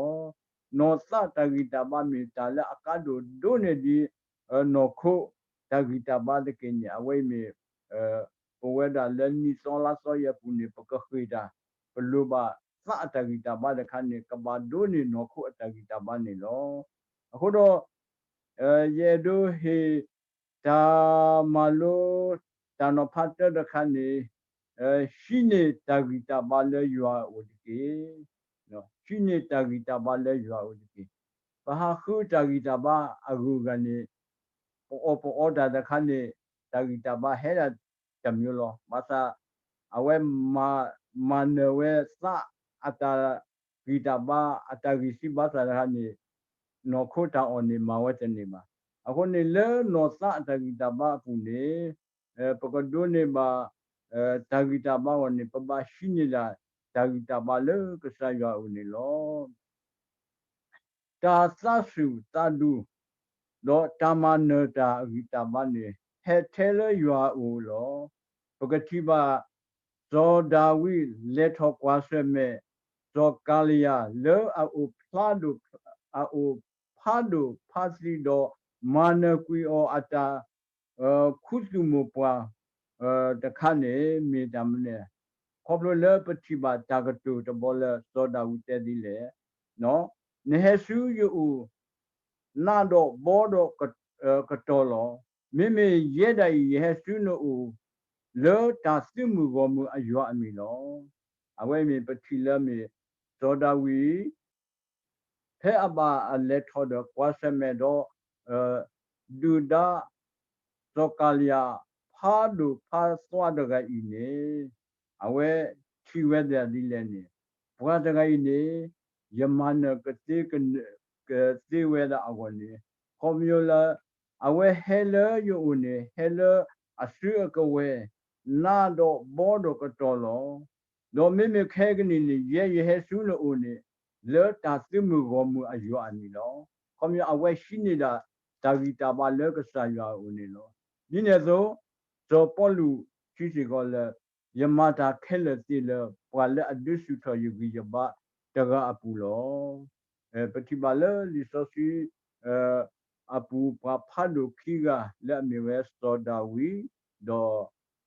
နီၢ်သးတၢ်ဂံၢ်တၢ်ဘါမ့ၢ်တၢ်လၢအကါဒိၣ်ဒိၣ်န့ၢ်ဒံး နီၢ်ခိတၢ်ဂံၢ်တၢ်ဘါတက့ၢ်န့ၣ် အဝဲအံၤမ့ၢ် ပဝဲဒၣ်လၢနံၣ်သီလါသီအံၤအပူၤန့ၣ် ပကဃ့ၢ်တၢ် ပလိၣ်ဘၣ်သးအတၢ်ဂံၢ်တၢ်ဘါတခါန့ၣ် ကဘၣ်ဒိးန့ၢ်နီၢ်ခိအတၢ်ဂံၢ်တၢ်ဘါန့ၣ်လီၤ. အဃိဒီး ယအဲၣ်ဒိးဟ့ၣ် တၢ်မၤလိ တၢ်နီၤဖးတၢတခါန့ၣ် ဟံးန့ၢ်တၢ်ဂံၢ်တၢ်ဘါလၢယွၤအအိၣ်တက့ၢ်. ဟံးန့ၢ်တၢ်ဂံၢ်တၢ်ဘါလၢယွၤအအိၣ်တက့ၢ်. ပဟးဃုတၢ်ဂံၢ်တၢ်ဘါအဂုၤအဂၤန့ၣ် ပအီၣ်ပအီတၢ်တခါန့ၣ် တၢ်ဂံၢ်တၢ်ဘါဟဲဒၣ်တမျိုးလီၤ. ဘၣ်ဆၣ် အဝဲမၤနၢၤဝဲသးအတၢ်ဂံၢ်တၢ်ဘါ အတၢ်ဂံၢ်စၢ်ဘါစၢ်တခါန့ၣ် နီၢ်ခိတၢ်အီၣ်န့ၣ် မၤဝဲတန့ၢ်ဘၣ်. အဃိန့ၣ်လၢနီၢ်သးအတၢ်ဂံၢ်တၢ်ဘါအပူၤန့ၣ် ပကဒိးန့ၢ်ဘၣ် တၢ်ဂံၢ်တၢ်ဘါအဂီၢ်န့ၣ် ပဘၣ်ဟံးန့ၢ်ဒၣ် တၢ်ဂံၢ်တၢ်ဘါလၢကစၢ်ယွၤအအိၣ်န့ၣ်လီၤ. တၢ်သးစူၤသးဒူ ဒီးတၢ်မၤနၢၤတၢ်အဂံၢ်တၢ်ဘါန့ၣ် ဟဲထဲလၢယွၤအအိၣ်လီၤ. ပကထံၣ်ဘၣ် စီၤဒၤဝံးလဲၤထီၣ်ကွၢ်ဆၢၣ်မဲာ် စီၤကၤလံယၤ လၢအအိၣ်ဖျါဒိၣ် အအိၣ်ဖးဒိၣ်ဖးသံဒီး မၤနၢၤကွံာ်အီၤအတၢ် ခူသူၣ်မိၢ်ပှၢ် တခါန့ၣ် မ့ၢ်တၢ်မနုၤလဲၣ်. ခီဖျိလၢပထံၣ်ဘၣ်တၢ်ကတိၤတဘီလၢစီၤဒၤဝံးတဲဒ်လဲၣ်, နဟဲဆူယအိၣ် နးဒီးဘီဒီးကတီၤလီၤ. မ့မ့ၢ်ယဲဒၣ်အံၤ ယဟဲဆူနအိၣ် လၢတၢ်သုးမုၢ်ဂီၢ်မုၢ်အယွၤအမံၤလီၤ. အဝဲအံၤမ့ၢ်ပထံၣ်လၢမ့ၢ်စီၤဒၤဝံး ဖဲအဘၣ်အလဲၤထီၣ်ဒီးကွၢ်ဆၢၣ်မဲာ်ဒီး ဒုၣ်ဒါ စီၤကၤလံယၤ ဖးဒိၣ်ဖးသွါတဂၤအံၤန့ၣ် အဝဲထံၣ်ဝဲဒၣ်ဒ်လဲၣ်န့ၣ် ပှၤတဂၤအံၤန့ၣ် ယမၤနၢၤကသ့ ကသ့ဝဲဒၣ်အဂီၢ်န့ၣ် ခီဖျိလၢ အဝဲဟဲလၢယအိၣ်န့ၣ် ဟဲလၢအစုအကဝဲၤ နးဒီးဘီဒီးကတီၤလီၤ. ဒီးမ့မ့ၢ်ခဲကနံၣ်န့ၣ် ယဲယဟဲဆူနအိၣ်န့ၣ် လၢတၢ်သုးမုၢ်ဂီၢ်မုၢ်အယွၤအမံၤလီၤ. ခီဖျိအဝဲဟံးန့ၢ်ဒၣ် တၢ်ဂံၢ်တၢ်ဘါလၢကစၢ်ယွၤအအိၣ်န့ၣ်လီၤ. ဒ်န့ၣ်အသိး စီၤပီလူးထံၣ်စ့ၢ်ကီးလၢ ယမၤတၢ်ခဲလၢာ်သ့လၢ ပှၤလၢအဒုးဆူၣ်ထီၣ်ယဂံၢ်ယဘါတဂၤအပူၤလီၤ. ပထံၣ်ဘၣ်လၢလံာ်စီဆှံ အပူၤ ပှၤဖးဒိၣ်ခံဂၤလၢအမ့ၢ်ဝဲစီၤဒၤဝံး ဒီး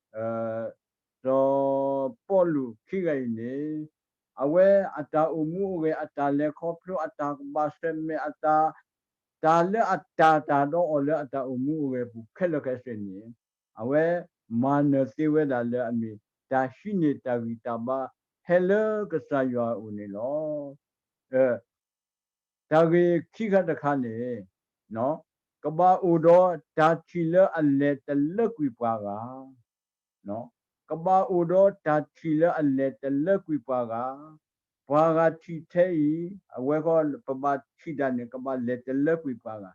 စီၤပီလူးခံဂၤအံၤန့ၣ် အဝဲအတၢ်အိၣ်မူအိၣ်ဂဲၤ အတၢ်လဲၤခီဖျိ အတၢ်ကဘၣ်ဆၢၣ်မဲာ် အတၢ် တၢ်လၢအတၢ်တၢ်ဒီးအီၤလၢအတၢ်အိၣ်မူအိၣ်ဂဲၤအပူၤခဲလၢာ်ခဲဆ့န့ၣ် အဝဲမၤနၢၤသ့ဝဲဒၣ်လၢအမ့ၢ် တၢ်ဟံးန့ၢ်တၢ်ဂံၢ်တၢ်ဘါ ဟဲလၢကစၢ်ယွၤအအိၣ်န့ၣ်လီၤ. တၢ်ဂ့ၢ်ခံခါတခါန့ၣ် ကဘၣ်အိၣ်ဒီးတၢ်ထံၣ်လၢအလဲၤတလၢကွံာ်ပှၤဂၤ, ကဘၣ်အိၣ်ဒီးတၢ်ထံၣ်လၢအလဲၤတလၢကွံာ်ပှၤဂၤ, ပှၤဂၤထံၣ်ထဲအံၤ အဝဲဃီပဘၣ်ထံၣ်တၢ်န့ၣ် ကဘၣ်လဲၤတလၢကွံာ်ပှၤဂၤ,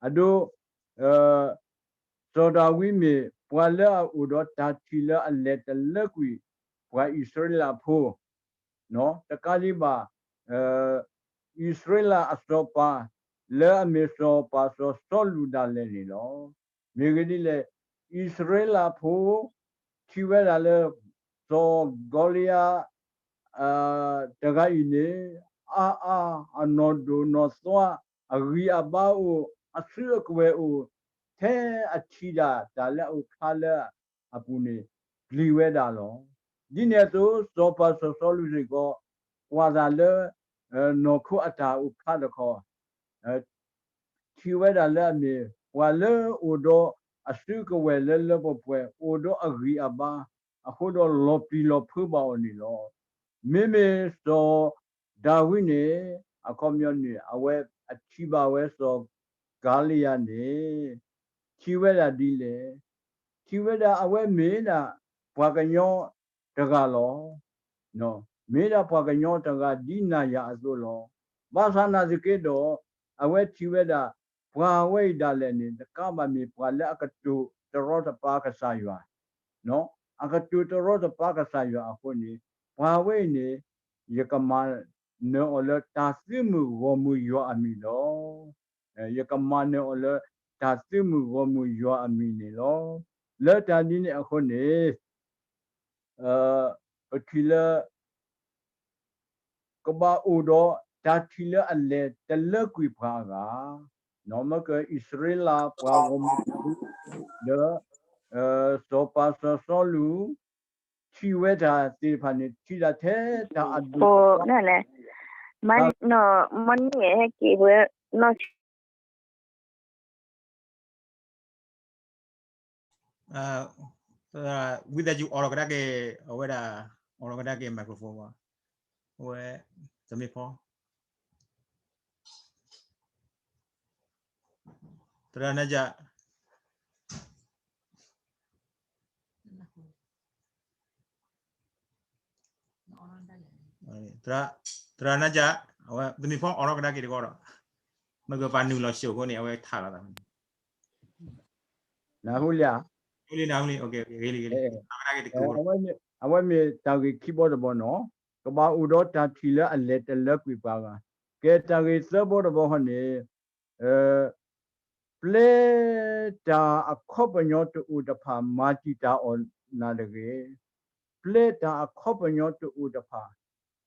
အဒိ စီၤဒၤဝံးမ့ၢ်ပှၤလၢအအိၣ်ဒီးတၢ်ထံၣ်လၢအလဲၤတလၢကွံာ် ပှၤအံၣ်စရ့လးဖိ တကးဒံးဘၣ် အံၣ်စရ့လးအစီၤပၤ လၢအမ့ၢ်စီၤပၤစီၤစီလူးဒၣ်လဲာ်န့ၣ်လီၤ. မ့ၢ်ဂ့ၢ်ဒ်လဲၣ်, အံၣ်စရ့လးဖိ ထံၣ်ဝဲဒၣ်လၢ စီၤကီၤလံယၤ တဂၤအံၤန့ၣ် အါအါ အနီၢ်ဒိၣ်နီၢ်သွါ အဂံၢ်အဘါအိၣ် အစုအကဝဲၤအိၣ် ထဲအထံၣ်ဒၣ်တၢ်လၢအအိၣ်ဖျါလၢအပူၤန့ၣ် ပျံၤဝဲဒၣ်လီၤ. ဒ်န့ၣ်အသိး စီၤပၤစီၤစီလူးစ့ၢ်ကီး ကွၢ်သးလၢ နီၢ်ခိအတၢ်အိၣ်ဖျါတခီ ထံၣ်ဝဲဒၣ်လၢအမ့ၢ် ပှၤလၢအိၣ်ဒီးအစုကဝဲၤလၢလၢပှဲၤပှဲၤ အိၣ်ဒီးအဂံၢ်အဘါ အဃိဒီးလီၤပျံၤလီၤဖုးဘၣ်အီၤန့ၣ်လီၤ. မ့မ့ၢ်စီၤဒၤဝံးန့ၣ် အခီပညီန့ၣ် အဝဲအထံၣ်ဘၣ်ဝဲစီၤကီၤလံယၤန့ၣ် ထံၣ်ဝဲဒၣ်ဒ်လဲၣ်. ထံၣ်ဝဲဒၣ်အဝဲမ့ၢ်ဒၣ်ပှၤကညီတဂၤလီၤ. မ့ၢ်ဒၣ်ပှၤကညီတဂၤဒ်နၤယၤအသိးလီၤ. ဘၣ်ဆၣ်နာ်သက့ဒီး အဝဲထံၣ်ဝဲဒၣ် ပှၤဝဲအံၤဒၣ်လဲာ်န့ၣ် တကးဘၣ်မ့ၢ်ပှၤလၢအကတိၤတရီတပါကစၢ်ယွၤ, အကတိၤတရီတပါကစၢ်ယွၤအဃိန့ၣ် ပှၤဝဲအံၤန့ၣ် ယကမၤနၢၤအီၤလၢတၢ်သုးမုၢ်ဂီၢ်မုၢ်ယွၤအမံၤလီၤ. ယကမၤနၢၤအီၤလၢတၢ်သုးမုၢ်ဂီၢ်မုၢ်ယွၤအမံၤန့ၣ်လီၤ. လၢတၢ်ဒ်န့ၣ်အဃိန့ၣ် ပထံၣ်လၢ ကဘၣ်အိၣ်ဒီးတၢ်ထံၣ်လၢအလဲၤတလၢကွံာ်ပှၤအဂၤ, မ့ၢ်ကအံၣ်စရ့လးပှၤဂီၢ်မုၢ်တဖု လၢ စီၤပၤစီၤစီလူး ထံၣ်ဝဲတၢ်သ့ၣ်တဖၣ်န့ၣ် ထံၣ်တၢ်ထဲတၢ်အဒိၣ်အကတၢၢ် မ့ၢ်န့ၣ်ဟဲက့ၤဝဲနီၢ်ဆံ ဝံသးစူၤအိးထီၣ်ကဒါက့ၤ အဝဲဒၣ် အိးထီၣ်ကဒါက့ၤ microphone ဘၣ်, အဝဲ တမ့ၢ်ဖီ သရၣ်နါယၤ သရၣ်နါယၤ အဝဲ တမ့ၢ်ဖီအိးထီၣ်ကဒါက့ၤတကီဒီး မ့ၢ်ကပာ်နုာ်လီၤစိၤအဃိန့ၣ် အဝဲထးလီၤသး နၢ်ဟူလံဧါ, နၢ်ဟူလံ နၢ်ဟူလံ ဂ့ၤလံ ဂ့ၤလံ ကဒါက့ၤတကီဒီး အဝဲမ့ၢ်တၢ်ဂ့ၢ်ခံဘီတဘီနီၤ, ကဘၣ်အိၣ်ဒီးတၢ်ထံၣ်လၢအလဲၤတလၢကွံာ်ပှၤဂၤ, ကဲတၢ်ဂ့ၢ်သၢဘီတဘီဃီန့ၣ် ပျဲတၢ်အခီပညီတအိၣ်တဖၣ် မၤတံာ်တာ်အီၤနၤတဂ့ၤ. ပျဲတၢ်အခီပညီတအိၣ်တဖၣ်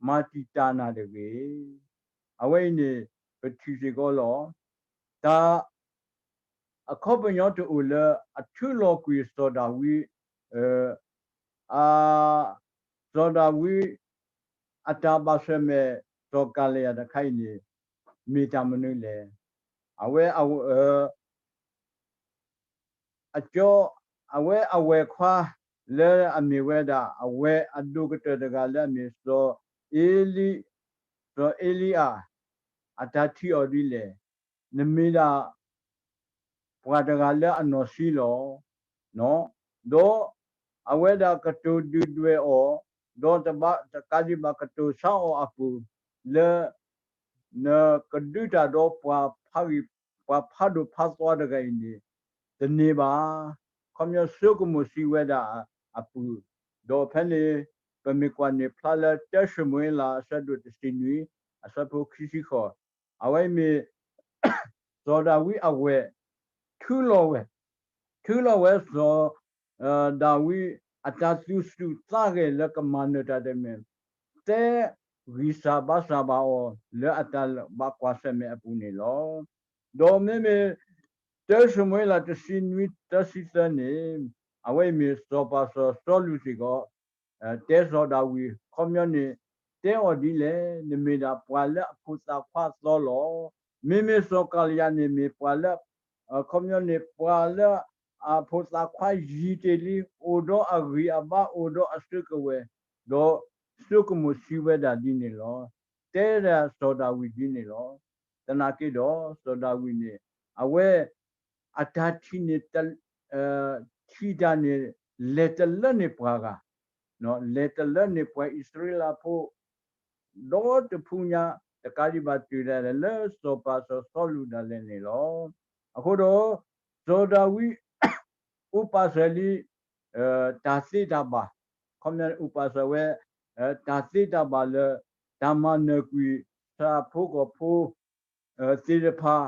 မၤတံာ်တာ်နၤတဂ့ၤ. အဝဲအံၤန့ၣ် ပထံၣ်စ့ၢ်ကီးလီၤ. တၢ်အခီပညီတအိၣ်လၢအထုးလီၤကွံာ်စီၤဒၤဝံး အ စီၤဒၤဝံး အတၢ်ဘၣ်ဆၢၣ်မဲာ် စီၤကီၤလံယၤတခါအံၤန့ၣ် မ့ၢ်တၢ်မနုၤလဲၣ်. အဝဲ အ အဝဲအဝဲၢ်ခွါလၢအမ့ၢ်ဝဲဒၣ် အဝဲၢ်အဒိၣ်ကတၢၢ်တဂၤလၢအမ့ၢ်စီၤအ့လံ, စီၤအ့လံယၤ အတၢ်ထံၣ်အီၤဒ်လဲၣ်. နမ့ၢ်ဒၣ် ပှၤတဂၤလၢအနီၢ်ဆံးလီၤ. ဒီးအဝဲဒၣ်ကတိၤဒုၣ်ဒွဲၣ်အီၤ, ဒီးတဘၣ်တကးဒံးဘၣ်ကတိၤဆါအီၤအပူၤ လၢ နကဒုးတၢ်ဒီးပှၤဖးဂံၢ် ပှၤဖးဒိၣ်ဖးသွါတဂၤအံၤန့ၣ် တန့ၢ်ဘၣ်. ခီပညီဆိကမိၣ်စံးဝဲဒၣ်အပူၤ, ဒီးဖဲန့ၣ် ပမ့ၢ်ကွၢ်န့ၣ်ဖျါလၢတၢၡမူၤအ့လးအဆၢဒိၣ်တဆံနွံ အဆၢဖိခံဆံဃိး, အဝဲအံၤမ့ၢ် စီၤဒၤဝံးအဝဲၢ် ထုးလီၤဝဲ ထုးလီၤဝဲစီၤ ဒၤဝံးအတၢ်သူၣ်စူၤသးဂဲၤလၢကမၤနၢၤတၢ်တမံၤ တဲဂံၢ်စၢ်ဘါစၢ်ဘၣ်အီၤလၢအတၢ်ဘၣ်ကွၢ်ဆၢၣ်မဲာ်အပူၤန့ၣ်လီၤ. ဒီးမ့မ့ၢ် တၢၡမူၤအ့လးတဆံနွံ တၢဆံသၢန့ၣ် အဝဲအံၤမ့ၢ်စီၤပၤစီၤစီလူးစ့ၢ်ကီး တဲစီၤဒၤဝံး ခီပညီန့ၣ် တဲအီၤဒ်လဲၣ်, နမ့ၢ်ဒၣ်ပှၤလၢအဖိသၣ်ခွါသီလီၤ. မ့မ့ၢ်စီၤကီၤလံယၤန့ၣ်မ့ၢ်ပှၤလၢ ခီပညီန့ၣ် ပှၤလၢအဖိသၣ်ခွါယံၤတ့ၢ်လံ, အိၣ်ဒီးအဂံၢ်အဘါ အိၣ်ဒီးအစုကဝဲၤ, ဒီးဆိကမိၣ်စံးဝဲဒၣ်ဒ်န့ၣ်လီၤ. တဲဒၣ်စီၤဒၤဝံးဒ်န့ၣ်လီၤ. သနာ်က့ဒီး စီၤဒၤဝံးန့ၣ် အဝဲ အတၢ်ထံၣ်န့ၣ် ထံၣ်တၢ်န့ၣ် လဲၤတလၢန့ၢ်ပှၤဂၤ, လဲၤတလၢန့ၢ်ပှၤအံၣ်စရ့လးဖိ ဒီတဖုညါ တကးဒံးဘၣ်တုၤဒၣ်လဲာ်လၢစီၤပၤစီၤစီလူးဒၣ်လဲာ်န့ၣ်လီၤ. အဃိဒီး စီၤဒၤဝံး အုၣ်ပာ်စၢၤလံ တၢ်သ့တၢ်ဘၣ်, ခီပညီန့ၣ် အုၣ်ပာ်စၢၤဝဲ တၢ်သ့တၢ်ဘၣ်လၢ တၢ်မၤနၢၤကွံာ် ဆၣ်ဖိကီၢ်ဖိ သ့ၣ်တဖၣ်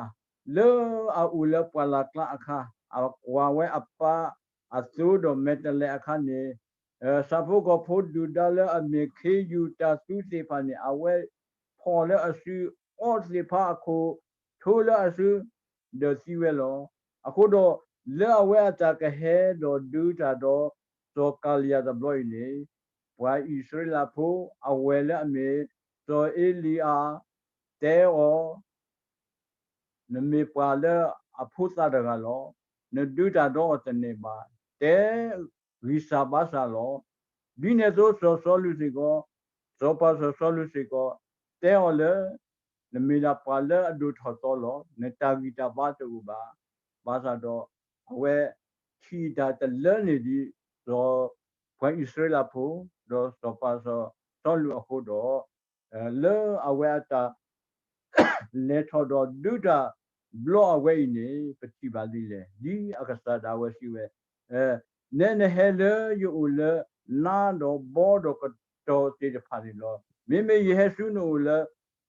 လၢအအိၣ်လၢပှၢ်လၢ်ကျါအခါ အကွၢ်ဝဲအပၢ် အသိဒီးမဲာ်တဲးလဲးအခါန့ၣ် ဆၣ်ဖိကီၢ်ဖိဒုၣ်ဒါလၢအမ့ၢ်ခ့ယူၤတၢ်သူသ့ၣ်တဖၣ်န့ၣ် အဝဲဖီၣ်လၢအစု အီသ့ၣ်တဖၣ်အခိၣ် ထိလၢအစု ဒီးသံဝဲလီၤ. အဃိဒီး လၢအဝဲအတၢ်ကဟဲဒီးဒုးတၢ်ဒီး စီၤကၤလံယၤတဘျီအံၤန့ၣ် ပှၤအံၣ်စရ့လးဖိ အဝဲၢ်လၢအမ့ၢ် စီၤအ့လံအၤ တဲအီၤ နမ့ၢ်ပှၤလၢအဖိသၣ်တဂၤလီၤ. နဒုးတၢ်ဒီးအီၤတန့ၢ်ဘၣ်. တဲဂံၢ်စၢ်ဘါစၢ်လီၤ. ဒ်န့ၣ်အသိးစီၤစီလူးစ့ၢ်ကီး, စီၤပၤစီၤစီလူးစ့ၢ်ကီး တဲအီၤလၢ နမ့ၢ်ဒၣ်ပှၤလၢအဒိၣ်ထီၣ်သီလီၤ. နတၢ်ဂံၢ်တၢ်ဘါတအိၣ်ဘၣ်. ဘၣ်ဆၣ်ဒီး အဝဲထံၣ်တၢ်တလၢန့ၣ်ဒ် စီၤ ပှၤအံၣ်စရ့လးဖိ ဒီးစီၤပၤစီၤစီလူးအဃိဒီး လၢအဝဲအတၢ် လဲၤထီၣ်ဒီးဒုးတၢ်ဘျီအဝဲအံၤန့ၣ် ပထံၣ်ဘၣ်ဒ်လဲၣ်. ဒ်အကစၢ်ဒၣ်ဝဲစံးဝဲ, နဲနဟဲလၢယအိၣ်လၢနါဒီးဘီဒီးကတီၤသ့ၣ်တဖၣ်န့ၣ်လီၤ. မ့မ့ၢ်ယဟဲဆူနအိၣ်လၢ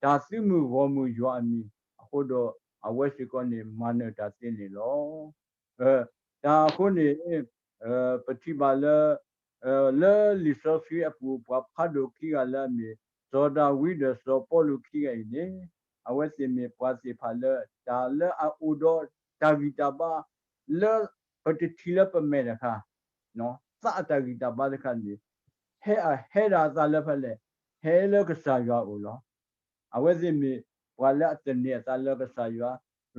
တၢ်သုးမုၢ်ဂီၢ်မုၢ်ယွၤအမံၤ, အဃိဒီးအဝဲစ့ၢ်ကီးန့ၣ် မၤနၢၤတၢ်သ့န့ၣ်လီၤ. တၢ်အဃိန့ၣ် ပထံၣ်ဘၣ်လၢ လၢလံာ်စီဆှံအပူၤ ပှၤဖးဒိၣ်ခံဂၤလၢအမ့ၢ် စီၤဒၤဝံးဒီးစီၤပီလူးခံဂၤအံၤန့ၣ် အဝဲသ့ၣ်မ့ၢ်ပှၤသ့ၣ်တဖၣ်လၢ တၢ်လၢအအိၣ်ဒီးတၢ်ဂံၢ်တၢ်ဘါ လၢပတထံၣ်လၢပမဲာ်တခါ သးအတၢ်ဂံၢ်တၢ်ဘါတခါန့ၣ် ဟဲအဟဲဒၣ်အသးလၢဖဲလဲၣ်, ဟဲလၢကစၢ်ယွၤအအိၣ်လီၤ. အဝဲသ့ၣ်မ့ၢ်ပှၤလၢအသန့ၤအသးလၢကစၢ်ယွၤ,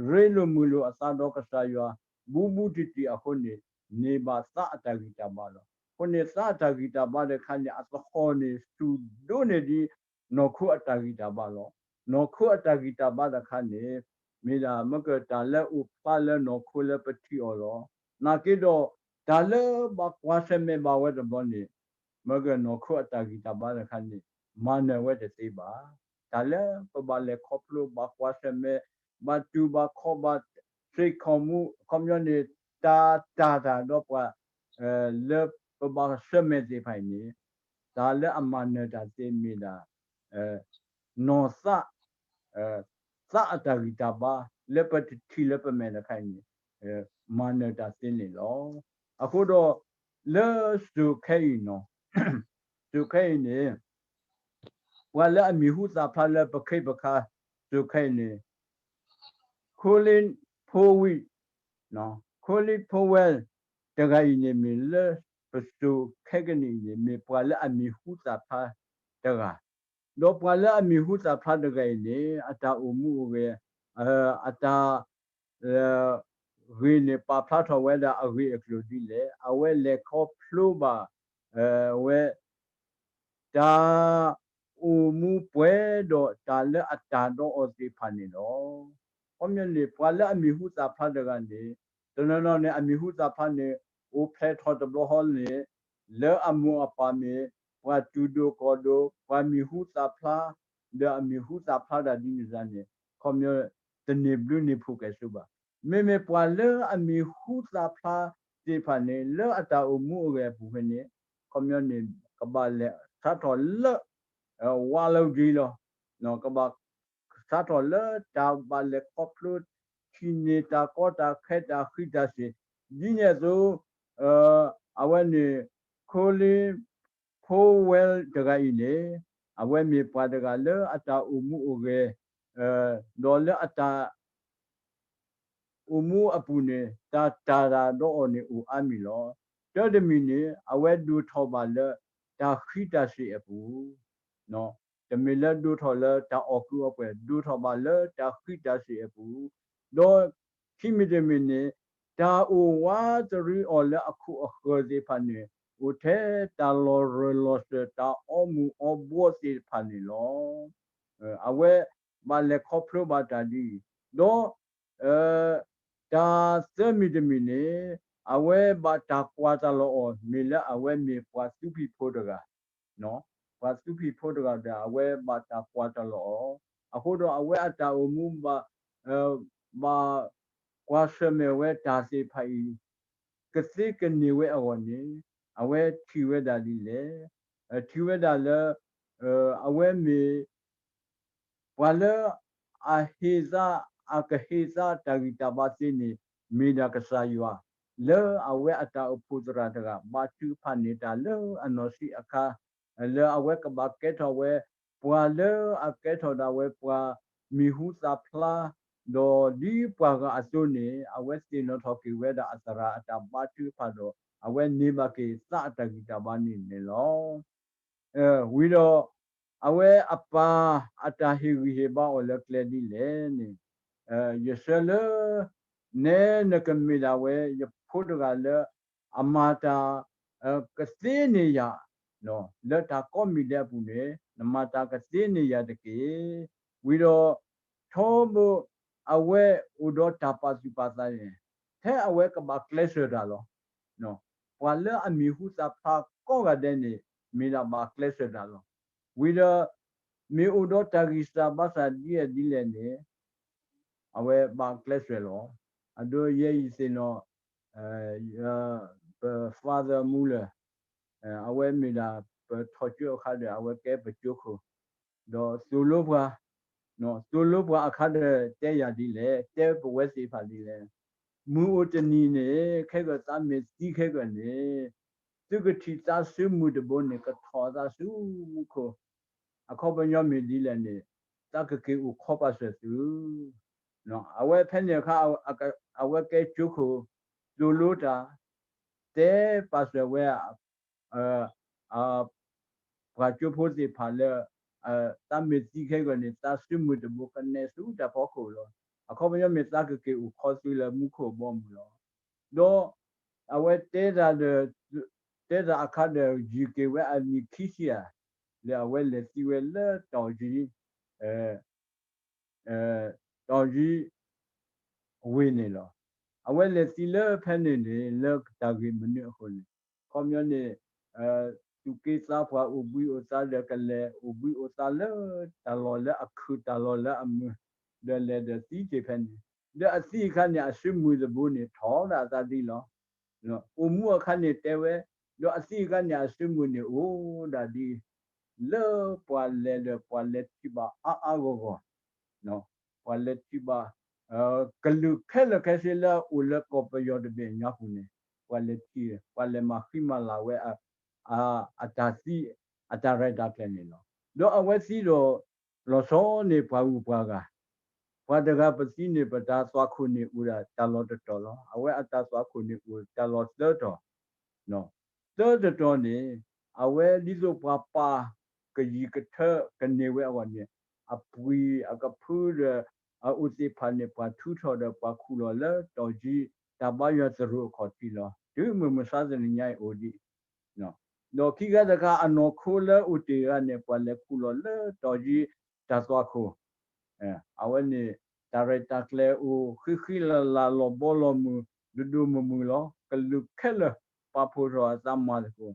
ရ့လိာ်မုာ်လိာ်အသးဒီးကစၢ်ယွၤ ဘူးဘူးတံၢ်တံၢ်အဃိန့ၣ် န့ၢ်ဘၣ်သးအတၢ်ဂံၢ်တၢ်ဘါလီၤ. အဃိန့ၣ်သးအတၢ်ဂံၢ်တၢ်ဘါတခါန့ၣ် အသဟီၣ်န့ၣ် စူၢ်ဒိၣ်န့ၢ်ဒ် နီၢ်ခိအတၢ်ဂံၢ်တၢ်ဘါလီၤ. နီၢ်ခိအတၢ်ဂံၢ်တၢ်ဘါတခါန့ၣ် မ့ၢ်ဒၣ်မ့ၢ်ကတၢၢ်လၢအိၣ်ဖျါလၢနီၢ်ခိလၢပထံၣ်အီၤလီၤ. နာ်က့ဒီး တၢ်လၢဘၣ်ကွၢ်ဆၢၣ်မဲာ်ဘၣ်ဝဲတဘျီန့ၣ် မ့ၢ်ကနီၢ်ခိအတၢ်ဂံၢ်တၢ်ဘါတခါန့ၣ် မၤနၢၤဝဲတသ့ဘၣ်. တၢ်လၢပဘၣ်လဲၤခီဖျိ ဘၣ်ကွၢ်ဆၢၣ်မဲာ် ဘၣ်တူၢ်ဘၣ်ခီၣ်ဘၣ် စ့ၢ်ကီးမူ အခီပညီန့ၣ် တၢ်တၢ်တၢ်ဒီးပှၤ လၢပဘၣ်ဆၢၣ်မဲာ်သ့ၣ်တဖၣ်အံၤန့ၣ် တၢ်လၢအမၤနၢၤတၢ်သ့မ့ၢ်ဒၣ် နီၢ်သး သးအတၢ်ဂံၢ်တၢ်ဘါ လၢပတထံၣ်လၢပမဲာ်တခါအံၤန့ၣ် မၤနၢၤတၢ်သ့န့ၣ်လီၤ. အဃိဒီး လၢစိၤခဲအံၤနီၤ စိၤခဲအံၤန့ၣ် ပှၤလၢအမံၤဟူသၣ်ဖျါလၢပခ့ပခါ စိၤခဲအံၤန့ၣ် Colin Powell, Colin Powell တဂၤအံၤန့ၣ် မ့ၢ်လၢပစိၤခဲကနံၣ်အံၤန့ၣ် မ့ၢ်ပှၤလၢအမံၤဟူသၣ်ဖျါတဂၤ, ဒီးပှၤလၢအမံၤဟူသၣ်ဖျါတဂၤအံၤန့ၣ် အတၢ်အိၣ်မူအိၣ်ဂဲၤ အတၢ် ဂ့ၢ်န့ၣ် ပာ်ဖျါထီၣ်ဝဲဒၣ်အဂ့ၢ်အကျိၤဒ်လဲၣ်, အဝဲလဲၤခီဖျိဘၣ် ဝဲ တၢ်အိၣ်မူပှဲၤဒီးတၢ်လၢအတၢ်ဒီးအီၤသ့ၣ်တဖၣ်န့ၣ်လီၤ. ခီပညီန့ၣ် ပှၤလၢအမံၤဟူသၣ်ဖျါတဂၤန့ၣ် တနီၤနီၤန့ၣ် အမံၤဟူသၣ်ဖျါန့ၣ် အိၣ်ဖျဲၣ်ထီၣ်တဘျီဃီန့ၣ် လၢအမိၢ်အပၢ်မ့ၢ် ပှၤတူၢ်ဒိၣ်ကီၢ်ဒိၣ် ပှၤမံၤဟူသၣ်ဖျါ ဒီးအမံၤဟူသၣ်ဖျါတၢ်ဒ်န့ၣ်န့ၣ် ခီပညီ တန့ၢ်ဘျုးန့ၢ်ဖှိၣ်ကဲၣ်ဆိးဘၣ်. မ့မ့ၢ်ပှၤလၢအမံၤဟူသၣ်ဖျါသ့ၣ်တဖၣ်န့ၣ် လၢအတၢ်အိၣ်မူအိၣ်ဂဲၤအပူၤဖဲန့ၣ် ခီပညီန့ၣ် ကဘၣ်လဲၤစးထီၣ်လၢ ဝါလီၤက့ၤလီၤ. ကဘၣ်စးထီၣ်လၢတၢ်ဘၣ်လဲၤခီဖျိ ထံၣ်န့ၢ်တၢ်ကီတၢ်ခဲတၢ်ဃံးတၢ်စ့ၤ ဒ်န့ၣ်အသိး အဝဲန့ၣ် Colin Powell တဂၤအံၤန့ၣ် အဝဲမ့ၢ်ပှၤတဂၤလၢအတၢ်အိၣ်မူအိၣ်ဂဲၤ ဒီးလၢအတၢ် အိၣ်မူအပူၤန့ၣ် တၢ်တၢ်တၢ်ဒီးအီၤန့ၣ်အိၣ်အါမံၤလီၤ. တၢ်တမံၤန့ၣ် အဝဲဒိၣ်ထီၣ်ဘၣ်လၢတၢ်ဃံးတၢ်စ့ၤအပူၤ, တမ့ၢ်လၢဒိၣ်ထီၣ်လၢတၢ်အီၣ်ကုးအီပှဲၤ ဒိၣ်ထီၣ်ဘၣ်လၢတၢ်ဃံးတၢ်စ့ၤအပူၤ, ဒီးခံမံၤတမံၤန့ၣ် တၢ်အိၣ်ဝးတရံးအီၤလၢအခိၣ်အဃၢၤသ့ၣ်တဖၣ်န့ၣ် အိၣ်ထဲတၢ်လီၤရၢၢ်လီၤစၢၤ တၢ်အီမူၤအီဘှီသ့ၣ်တဖၣ်န့ၣ်လီၤ. အဝဲဘၣ်လဲၤခီဖျိဘၣ်တၢ်ဒ်အံၤ, ဒီး တၢ်သၢမံၤတမံၤန့ၣ် အဝဲဘၣ်တၢ်ကွၢ်တၢ်လီၤအီၤ မ့ၢ်လၢအဝဲမ့ၢ်ပှၤသူဖံးဖိတဂၤ, ပှၤသူဖံးဖိတဂၤဒီး အဝဲဘၣ်တၢ်ကွၢ်တၢ်လီၤအီၤ, အဃိဒီးအဝဲအတၢ်အိၣ်မူဘၣ် ဘၣ်ကွၢ်ဆၢၣ်မဲာ်ဝဲတၢ်သ့ၣ်တဖၣ်အံၤ ကသ့ကန့ၢ်ဝဲအဂီၢ်န့ၣ် အဝဲထံၣ်ဝဲဒၣ်ဒ်လဲၣ်, ထံၣ်ဝဲဒၣ်လၢ အဝဲမ့ၢ် ပှၤလၢအဟ့ၣ်သး အကဟ့ၣ်သးတၢ်ဂံၢ်တၢ်ဘါသ့န့ၣ် မ့ၢ်ဒၣ်ကစၢ်ယွၤ, လၢအဝဲအတၢ်အိၣ်ဖှိၣ်သရၣ်တဂၤ ဘါထုကဖၣ်န့ၢ်တၢ်လၢအနီၢ်ဆံးအခါ, လၢအဝဲကဘၣ်ကဲထီၣ်ဝဲ ပှၤလၢအကဲထီၣ်ဒၣ်ဝဲပှၤမံၤဟူသၣ်ဖျါ, ဒီးဒ်ပှၤဂၤအသိးန့ၣ် အဝဲသ့ၣ်နီၣ်ထီၣ်က့ၤဝဲဒၣ်အသရၣ်အတၢ်ဘါထုကဖၣ်ဒီး အဝဲန့ၢ်ဘၣ်က့ၤသးအတၢ်ဂံၢ်တၢ်ဘါန့ၣ်န့ၣ်လီၤ. ဝံၤဒီး အဝဲအပၢ်အတၢ်ဟ့ၣ်ဂံၢ်ဟ့ၣ်ဘါအီၤလၢကျဲဒ်လဲၣ်န့ၣ်, ယဆၢလၢ နဲနကမ့ၢ်ဒၣ်ဝဲ ယဖိတဂၤလၢ အမၤတၢ် ကသ့န့ၢ်ယၤ လၢတၢ်ကိးမံၤဒဲးအပူၤန့ၣ် နမၤတၢ်ကသ့န့ၢ်ယၤတက့ၢ်. ဝံၤဒီး ထီဘိ အဝဲအိၣ်ဒီးတၢ်ပာ်သူၣ်ပာ်သးန့ၣ် ထဲအဝဲကဘၣ်ကျဲးစၢးတၢ်လီၤ. ပှၤလၢအမံၤဟူသၣ်ဖျါကိးဂၤဒဲးန့ၣ် မ့ၢ်ဒၣ်ဘၣ်ကျဲးစၢးတၢ်လီၤ. ဝံၤဒီး မ့ၢ်အိၣ်ဒီးတၢ်ဂံၢ်စၢ်ဘါစၢ်ဒ်လဲၣ်ဒ်လဲၣ်န့ၣ် အဝဲဘၣ်ကျဲးစၢးလီၤ. အဒိ ယဲယသ့ၣ်နီၣ် ပ Father Muller အဝဲမ့ၢ်ဒၣ်ပထီၣ်ကၠိအခါဒီး အဝဲကဲပကၠိခိၣ်, ဒီးသိၣ်လိပှၤ, သိၣ်လိပှၤအခါဒီးတဲယၤဒ်လဲၣ်, တဲပဝဲသ့ၣ်တဖၣ်ဒ်လဲၣ်, မုၢ်အိၣ်တနံၤန့ၣ် ခဲကၢၣ်သးမ့ၢ်သံခဲကၢၣ်န့ၣ် သုကထံၣ်သးစုမုၢ်တဘိန့ၣ် ကထီၣ်အသးဆူမူခိၣ်, အခီပညီမ့ၢ်ဒ်လဲၣ်န့ၣ် သးကက့ၤအိၣ်ခိးပာ်စၢၤသု. အဝဲဖဲန့ၣ်အခါ အဝဲကဲကၠိခိၣ် သိၣ်လိတၢ် တဲပာ်စၢၤဝဲ ပှၤကၠိဖိသ့ၣ်တဖၣ်လၢ သးမ့ၢ်သံခဲကၢၣ်န့ၣ် သးစုမုၢ်တဘိကနဲၣ်ဆူတၢ်ဖီခိၣ်လီၤ. အခီပညီမ့ၢ်သးကက့ၤအိၣ်ခိးသုလၢမူခိၣ်အဘီအမုၢ်လီၤ. ဒီးအဝဲတဲတၢ်ဒီး တဲတၢ်အခါဒီး ယံာ်က့ၤဝဲအနံၣ်ခံဆံဧါ, လၢအဝဲလဲၤသံဝဲလၢတီၢ်ယံၤ တီၢ်ယံၤ ဝ့ၢ်န့ၣ်လီၤ. အဝဲလဲၤသံလၢဖဲန့ၣ်န့ၣ် လၢတၢ်ဂ့ၢ်မနုၤအဃိန့ၣ် ခီပညီန့ၣ် သူၣ်က့သးပှၢ်အိၣ်ဘှံးအိၣ်သါဒီး ကလဲၤအိၣ်ဘှံးအိၣ်သါလၢတၢ်လီၢ်လၢအခုၣ် တၢ်လီၢ်လၢအမုာ် ဒီးလဲၤဒီးသံက့ၤဖဲန့ၣ်, ဒီးအသံအခါန့ၣ် အစုမုၢ်တဘိန့ၣ် ထီၣ်ဒၣ်အသးဒ်လီၤ. အိၣ်မူအခါန့ၣ်တဲဝဲ, ဒီးအသံအခါန့ၣ် အစုမုၢ်န့ၣ် အိၣ်ဒၣ်ဒ် လၢပှၤလဲၤဒီးပှၤလဲၤထံၣ်ဘၣ်အါအါဂီၢ်ဂီၢ်, ပှၤလဲၤထံၣ်ဘၣ် ကလုာ်ခဲလၢာ်ခဲဆ့လၢအအိၣ်လၢကီၢ်ပယီၤတဘ့ၣ်အညါပူၤန့ၣ် ပှၤလဲၤထံၣ် ပှၤလဲၤမၤဃံမၤလၤဝဲ အတၢ်သံ အတၢ်ရဲၣ်တၢ်ကျဲၤန့ၣ်လီၤ. ဒီးအဝဲသံဒီး လီၤဆီန့ၣ်ပှၤဂုၤပှၤဂၤ, ပှၤတဂၤပသံန့ၣ် ပတၢ်သွၣ်ခိၣ်န့ၣ်အိၣ်ဒၣ်တၢ်လီၢ်တတီၤလီၤ. အဝဲအတၢ်သွၣ်ခိၣ်န့ၣ်အိၣ်တၢ်လီၢ်သၢတီၤ သၢတတီၤန့ၣ် အဝဲဒ်သိးပှၤပာ်ကယံာ်ကထၢကန့ၢ်ဝဲအဂီၢ်န့ၣ် အပှံၤအကဖုဒီး အအိၣ်သ့ၣ်တဖၣ်န့ၣ် ပှၤထုးထီၣ်ဒီးပှၤခူၣ်လီၤလၢတီၢ်ကံ တၢ်ဘါယွၤသရိာ်အခီၣ်ထံးလီၤ. တုၤမုၢ်မဆါတနံၤညါအံၤအိၣ်ဒံး ဒီးခံခါတခါ အနီၢ်ခိလၢအိၣ်တ့ၢ်တဂၤန့ၣ် ပှၤလဲၤခူၣ်လီၤလၢတီၢ်ကံ တၢ်သွၣ်ခိၣ် အဝဲန့ၣ် တၢ်ရဲၣ်တၢ်ကျဲၤအိၣ်ဃံဃံလၤလၤ လီၤဘီလီၤမုၢ် ဒိၣ်ဒိၣ်မုၢ်မုၢ်လီၤ. ကလုာ်ခဲလၢာ်ပာ်ဖှိၣ်ထီၣ်အသးမၤသကိး,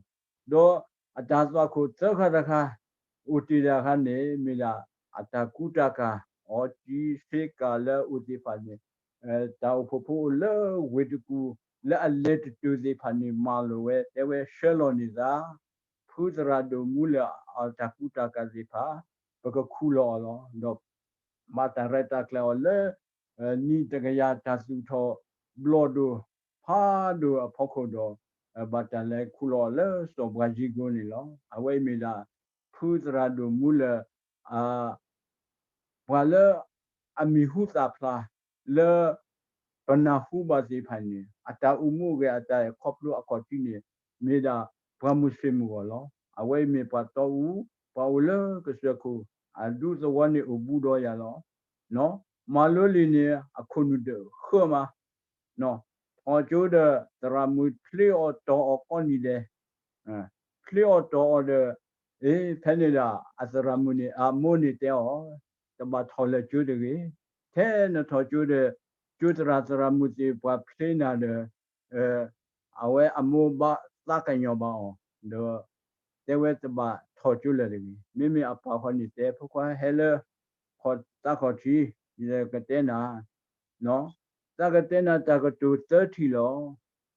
ဒီးအတၢ်သွၣ်ခိၣ်သၢခါတခါ အိၣ်တ့ၢ်တၢ်အခါန့ၣ် မ့ၢ်ဒၣ်အတၢ်ကူတၢ်ကၤ အီကံဆ့ကၤလၢအအိၣ်သ့ၣ်တဖၣ်န့ၣ် တၢ်အိၣ်ဖှိၣ်ဖိအိၣ်လၢဝ့ၢ်တကူၣ် လၢအလဲၤတတုၤသ့ၣ်တဖၣ်န့ၣ် မၤလိာ်ဝဲ တဲဝဲဆှၢလီၤန့ၢ်သး ဖုသရၣ်ဒိၣ်မူလၢအတၢ်ကူတၢ်ကၤသ့ၣ်တဖၣ် ပကခူၣ်လီၤအီၤလီၤ. ဒီးဘၣ်တၢ်ရဲၣ်တၢ်ကျဲၤအီၤလၢ နံၣ်တကယၤတၢ်သူၣ်ထီၣ်ဘျီၣ်ဒိၣ်ဖးဒိၣ်အဖီခိၣ်ဒီး ဘၣ်တၢ်လဲၤခူၣ်လီၤအီၤလၢစီၤပှၤယံၤကိန့ၣ်လီၤ. အဝဲအံၤမ့ၢ်ဒၣ် ဖုသရၣ်ဒိၣ်မူလၢ ပှၤလၢအမံၤဟူသၣ်ဖျါ လၢပနၢ်ဟူဘၣ်သ့ၣ်တဖၣ်န့ၣ် အတၢ်အိၣ်မူအိၣ်ဂဲၤအတၢ်အဲၣ်ခီဖျိအခီၣ်ထံးန့ၣ် မ့ၢ်ဒၣ်ပှၤမုၢ်ဆ့ၣ်မုၢ်ဂီၢ်လီၤ. အဝဲအံၤမ့ၢ်ပှၤတီအူ, ပှၤအိၣ်လၢကစၢၢ်ခိၣ် အဒူသဝီန့ၣ်အိၣ်ဘူးဒီးယၤလီၤ. မၤလိလံာ်န့ၣ် အခိၣ်နူာ်ဒၢးဃၢမး ထီၣ်ကၠိဒီး သရၣ်မုၣ်ဖျ့အီၣ်တီၢ်အီၤကိးနံၤဒဲး, ဖျ့အီၣ်တီၢ်အီၤဒီး အ့ ဖဲန့ၣ်ဒီး အသရၣ်မုၣ်န့ၣ် အမိၢ်န့ၣ်တဲအီၤ, တဘၣ်ထီၣ်လၢကၠိတဂ့ၤ, ထဲနထီၣ်ကၠိဒီး ကၠိသရၣ်သရၣ်မုၣ်သ့ၣ်ပှၤဖျ့နၤဒီး အဝဲအမိၢ်ဘၣ်သးကညီၤဘၣ်အီၤ, ဒီးတဲဝဲတဘၣ်ထီၣ်ကၠိလၢၤတဂ့ၤ. မ့မ့ၢ်အပၢ်ဃီန့ၣ်တဲ ဖိခွါဟဲလၢ သးခီၣ်ထံး ယကတဲနၤ, သးကတဲနၤတၢ်ကတိၤသၢထံၣ်လီၤ.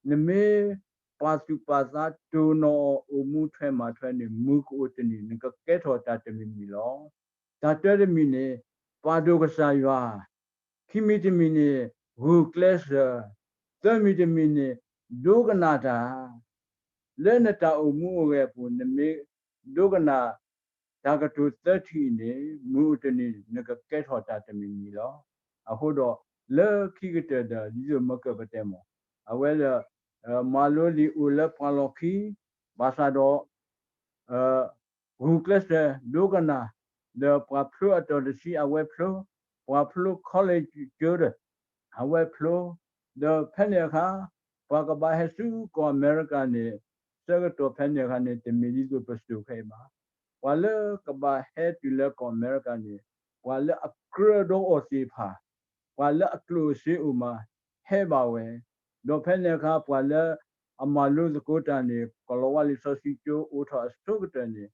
နမ့ၢ်ပာ်သူၣ်ပာ်သးတိၢ်နီၣ်အီၤအိၣ်မူထွဲမၤထွဲန့ၣ် မုၢ်ကအိၣ်တနံၤ နကကဲထီၣ်တၢ်တမံၤမံၤလီၤ. တၢ်တၢတမံၤန့ၣ် ပာ်ဒိၣ်ကစၢ်ယွၤ, ခံမံၤတမံၤန့ၣ် ဂုာ်ကျဲးစၢး, သၢမံၤတမံၤန့ၣ် ဒိကနၣ်တၢ် လၢနတၢ်အိၣ်မူအိၣ်ဂဲၤအပူၤ နမ့ၢ်ဒိကနၣ် တၢ်ကတိၤသၢထံၣ်အံၤန့ၣ် မုၢ်အိၣ်တနံၤ နကကဲထီၣ်တၢ်တမံၤမံၤလီၤ. အဃိဒီး လၢခံကတၢၢ်ဒီး ဒ်သိးမၢကၢၢ်ပတဲမး အဝဲဒီး မၤလိလံာ်အိၣ်လၢပှၤလီၢ်ခံ ဘၣ်ဆၣ်ဒီး ဂုာ်ကျဲးစၢးဒိကနၣ် ဒီးပှၤဖျိအတီၤတဆံအဝဲဖျိ, ပှၤဖျိ college ကၠိဒီး အဝဲဖျိ, ဒီးဖဲန့ၣ်အခါ ပှၤကဘၣ်ဟဲဆူကီၢ်အမဲရကၤန့ၣ် ဆၢကတီၢ်ဖဲန့ၣ်အခါန့ၣ် တမ့ၢ်ဒ်သိးပစိၤခဲအံၤဘၣ်. ပှၤလၢကဘၣ်ဟဲတုၤလၢကီၢ်အမဲရကၤန့ၣ် ပှၤလၢအကြၢးဒီးအီၤသ့ၣ်တဖၣ် ပှၤလၢအကျိၣ်အစ့အိၣ်မး ဟဲဘၣ်ဝဲ, ဒီးဖဲန့ၣ်အခါ ပှၤလၢအမၤလိသကိးတၢ်န့ၣ် ကီၢ်လီၤဝါလံာ်စီဆှံကၠိအိၣ်ထီၣ်အဆိကတၢၢ်န့ၣ်